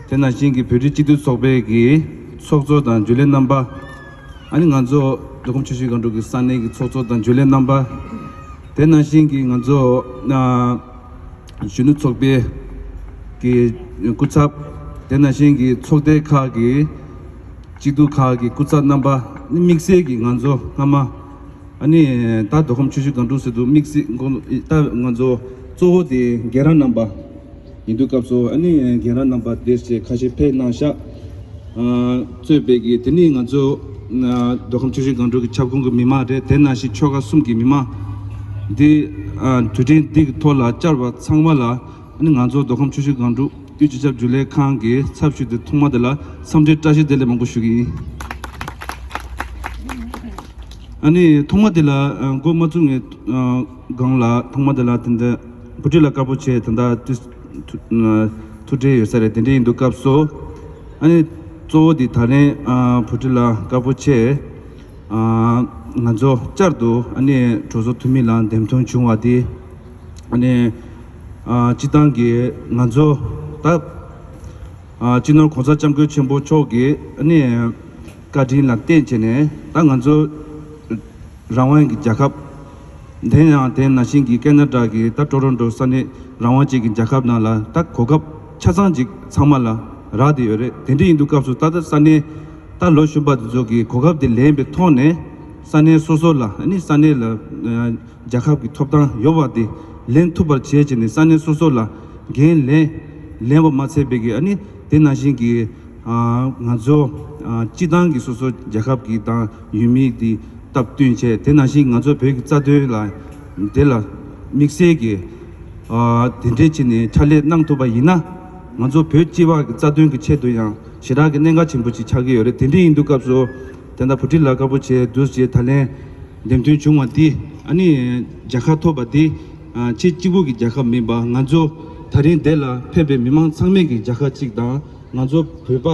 དེ་ནང་བཞིན་གྱི་བོད་རིགས་སྤྱི་མཐུན་ཚོགས་པའི་གི་ཚོགས་གཙོ་དང་རྒྱུན་ལས་རྣམ་པ། ཨ་ནི་ང་ཚོ་མདོ་ཁམས་ཆུ་བཞི་སྒང་དྲུག་གི་ས་གནས་ཀྱི་ཚོགས་གཙོ་དང་རྒྱུན་ལས་རྣམ་པ། དེ་ནང་བཞིན་གྱི་ང་ཚོ་ཨ་གཞོན་ནུ་ཚོགས་པའི་གི་སྐུ་ཚབ། དེ་ནང་བཞིན་གྱི་ཚོགས་སྡེ་ཁག་གི་སྐྱིད་སྡུག་ཁག་གི་སྐུ་ཚབ་རྣམ་པ། དམིགས་བསལ་གྱི་ང་ཚོ་སྔ་མ། ཨ་ནི་ད་མདོ་ཁམས་ཆུ་བཞི་སྒང་དྲུག་ཟེར་དུས་དམིགས་བསལ་ད་ང་ཚོ་གཙོ་བོ་དེ་རྒན་རབས་རྣམ་པ་ཡིན་དུས་སྐབས་སུ། ཨ་ནི་རྒན་རབས་རྣམ་པ་དེ་ཚོ་ཁ་ཤས་ཕེབས་གནང་ཤག་གཙོས་པའི་གི་དེ་ནི་ང་ཚོ་མདོ་ཁམས་ཆུ་བཞི་སྒང་དྲུག་གི་ཁྱབ་ཁོངས་ཀྱི་མི་མང་རེད། དེ་ནང་བཞིན་ཆོལ་ཁ་གསུམ་གྱི་མི་མང་འདི་དུས་དྲན་འདི་གི་ཐོག་ལ་བཅར་བ་ཚང་མ་ལ། ཨ་ནི་ང་ཚོ་མདོ་ཁམས་ཆུ་བཞི་སྒང་དྲུག་དབུས་སྤྱི་ཁྱབ་རྒྱུན་ལས་ཁང་གི་ཚབ་ཞུས་ཏེ་ཐོག་མ་དེ་ལ་འཚམས་འདྲི་བཀྲ་ཤིས་བདེ་ལེགས་མང་པོ་ཞུ་གི་ཡིན། ཨ་ནི་ཐོག་མ་དེ་ལ་ཨ་འགོ་མ་བཙུགས་ངེས་ཨ་སྒང་ལ་ཐོག་མ་དེ་ལ་དེ་འདྲ་བུ་ཁྲིད་ལགས་དཀར་པོ་ཆེ་དེ་འདྲ་ཐུགས་ཨ་ཐུགས་འཕྲད་ཡོད་ས་རེད། དེ་འདྲ་ཡིན་དུས་སྐབས་སུ། ཨ་ནི་གཙོ་བོ་དེ་ད་རིང་ཨ་བུ་ཁྲིད་ལགས་དཀར་པོ་ཆེ། ཨ་ང་ཚོ་བསྐྱར་དུ་ཨ་ནི་གྲོས་ཚོགས་འཐུས་མི་ལ་འདེམས་ཐོན་བྱུང་བ་དེ། ཨ་ནི་ཨ་སྤྱི་བཏང་གི་ང་ཚོ་ད་ཨ་སྤྱི་ནོར་གོང་ས་སྐྱབས་མགོན་ཆེན་པོ་མཆོག་གི་ཨ་ནི་བཀའ་དྲིན་ལ་བརྟེན་བྱས་ནས། ད་ང་ཚོ་རང་དབང་གི་རྒྱལ་ཁབ། དེ་ཡང་དེ་ནང་བཞིན་གྱི་ཀེ་ན་ཌ་གི་ད་ཊོ་རོན་ཊོ་ས་གནས་རང་དབང་ཅན་གྱི་རྒྱལ་ཁབ་ནང་ལ་ད་གོ་སྐབས་ཆ་ཚང་ཅིག་ཚང་མ་ལ་རག་བསྡད་ཡོད་རེད། དེ་འདྲ་ཡིན་དུས་སྐབས་སུ་ད་ལྟ་ས་གནས་ད་ལོ་གཞོན་པ་དེ་ཚོ་གིས་གོ་སྐབས་དེ་ལེན་པའི་ཐོག་ནས། ས་གནས་སོ་སོ་ལ་ཨ་ནི་ས་གནས་ལ་ཨ་རྒྱལ་ཁབ་ཀྱི་ཐོབ་ཐང་ཡོད་པ་དེ་ལེན་ཐུབ་པར་བྱེད་བྱས་ནས། ས་གནས་སོ་སོ་ལ་འགན་ལེན་ལེན་པ་མ་ཚད་པའི་གི་ཨ་ནི་དེ་ནང་བཞིན་གྱི་ཨ་ང་ཚོ་ཨ་སྤྱི་བཏང་གི་སོ་སོ་རྒྱལ་ཁབ་ཀྱི་དང་ཡུལ་མི་དེ་སྟབས་བསྟུན་བྱས། དེ་ནང་བཞིན་ང་ཚོ་བོད་ཀྱི་རྩ་དོན་ལ་དེ་ལ་དམིགས་བསལ་གྱི་ཨ་དེ་འདྲས་བྱས་ནས་ཕྱག་ལས་གནང་ཐུབ་པ་ཡིན་ན། ང་ཚོ་བོད་སྤྱི་བ་གི་རྩ་དོན་གྱི་ཆེད་དུ་ཡང་ཞེ་དྲག་གི་གནད་འགག་ཆེན་པོ་ཅིག་ཆགས་ཀྱི་ཡོད་རེད། དེ་འདྲས་ཡིན་དུས་སྐབས་སུ་དེ་འདྲ་བུ་ཁྲིད་ལགས་དཀར་པོ་ཆེ་འདུག་སེ་ད་ལན་འདེམས་ཐོན་བྱུང་བ་འདི། ཨ་ནི་རྒྱལ་ཁ་ཐོབ་པ་འདི་ཨ་ཁྱེད་གཅིག་པུ་གི་རྒྱལ་ཁ་མིན་པ། ང་ཚོ་ད་རིང་འདི་ལ་ཕེབས་པའི་མི་མང་ཚང་མས་ཀྱི་རྒྱལ་ཁ་གཅིག་དང་། ང་ཚོ་བོད་པ་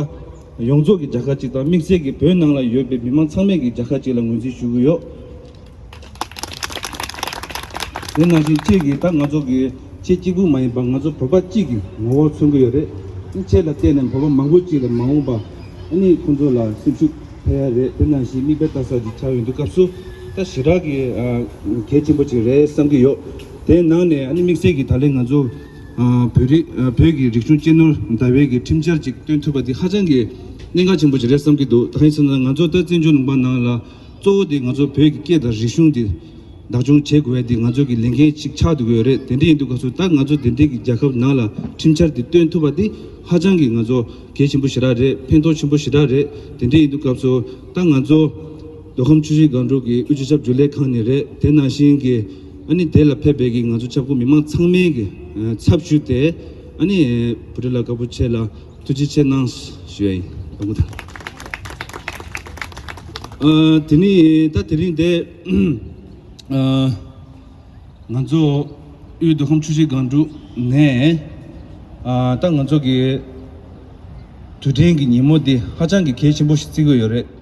ཡོངས་རྫོགས་ཀྱི་རྒྱལ་ཁ་གཅིག་དང་། དམིགས་བསལ་གྱི་བོད་ནང་ལ་ཡོད་པའི་མི་མང་ཚང་མས་ཀྱི་རྒྱལ་ཁ་གཅིག་ལ་ངོས་འཛིན་ཞུ་གི་ཡོད། དེ་ནང་བཞིན་ཁྱེད་ཀྱིས་ད་ང་ཚོ་གི་ཁྱེད་གཅིག་པུ་མ་ཡིན་པར་ང་ཚོ་བོད་པ་གཅིག་གི་ངོ་བོ་མཚོན་གྱི་ཡོད་རེད། ཁྱེད་ལ་བརྟེན་ནས་བོད་པ་མང་པོ་གཅིག་ལ་མ་འོངས་པ་ཨ་ནི་ཁོང་ཚོ་ལ་སེམས་ཤུགས་འཕེལ་ཡ་རེད། དེ་ནང་བཞིན་མིག་དཔེ་ལྟ་ས་ཅིག་ཆགས་ཡོང་དུས་སྐབས་སུ་ད་ཞེ་དྲག་གི་ཨ་གལ་ཆེན་པོ་ཅིག་རེད་བསམ་གྱི་ཡོད། དེ་ནང་ནས་ཨ་ནི་དམིགས་བསལ་གྱི་ད་ལན་ང་ཚོ་ཨ་བོད་རིགས་ཨ་བོད་ཀྱི་རིག་གཞུང་གཅེས་ནོར་ཟླ་བའི་གི་ཁྲིམས་འཆར་ཅིག་བཏོན་ཐུབ་པ་དེ་ཧ་ཅང་གི་གནད་འགག་ཆེན་པོ་ཅིག་རེད་བསམ་གྱི་འདུག་ད་ག་ཡིན་ཟེར་ན་ང་ཚོ་ད་བཙན་བྱོལ་ལུང་པ་ནང་ལ་གཙོ་བོ་དེ་ང་ཚོ་བོད་ཀྱི་སྐད་དང་རིག་གཞུང་དེ་བདག་སྐྱོང་བྱེད་དགོས་པ་དེ་ང་ཚོ་གི་ལས་འགན་ཅིག་ཆགས་བསྡད་ཀྱི་ཡོད་རེད། དེ་འདྲ་ཡིན་དུས་སྐབས་སུ་ད་ང་ཚོ་དེ་འདྲའི་གི་རྒྱལ་ཁབ་ནང་ལ་ཁྲིམས་འཆར་དེ་བཏོན་ཐུབ་པ་དེ་ཧ་ཅང་གི་ང་ཚོ་གལ་ཆེན་པོ་ཞེ་དྲག་རེད། ཕན་ཐོགས་ཆེན་པོ་ཞེ་དྲག་རེད། དེ་འདྲ་ཡིན་དུས་སྐབས་སུ་ད་ང་ཚོ་མདོ་ཁམས་ཆུ་བཞི་སྒང་དྲུག་གི་དབུས་སྤྱི་ཁྱབ་རྒྱུན་ལས་ཁང་ནས་རེད། དེ་ནང་བཞིན་གྱི་ཨ་ནི་དེ་ལ་ཕེབས་པའི་གི་ང་ཚོ་ཁྱབ་ཁོངས་མི་མང་ཚང་མའི་གི་ཚབ་ཞུས་ཏེ། ཨ་ནི་བུ་ཁྲིད་ལགས་དཀར་པོ་ཆེ་ལ་ཐུགས་རྗེ་ཆེ་གནང་ཞུ་ཡ་ཡིན། ཐུགས་རྗེ་ཆེ་གནང་། ཨ་དེ་ནི་ད་དེ་རིང་འདི་ཨ་ང་ཚོ་དབུས་མདོ་ཁམས་ཆུ་བཞི་སྒང་དྲུག་ནས་ཨ་ད་ང་ཚོ་གི་དུས་དྲན་གྱི་ཉིན་མོ་འདི་ཧ་ཅང་གི་གལ་ཆེན་པོ་ཞིག་བརྩི་གི་ཡོད་རེད།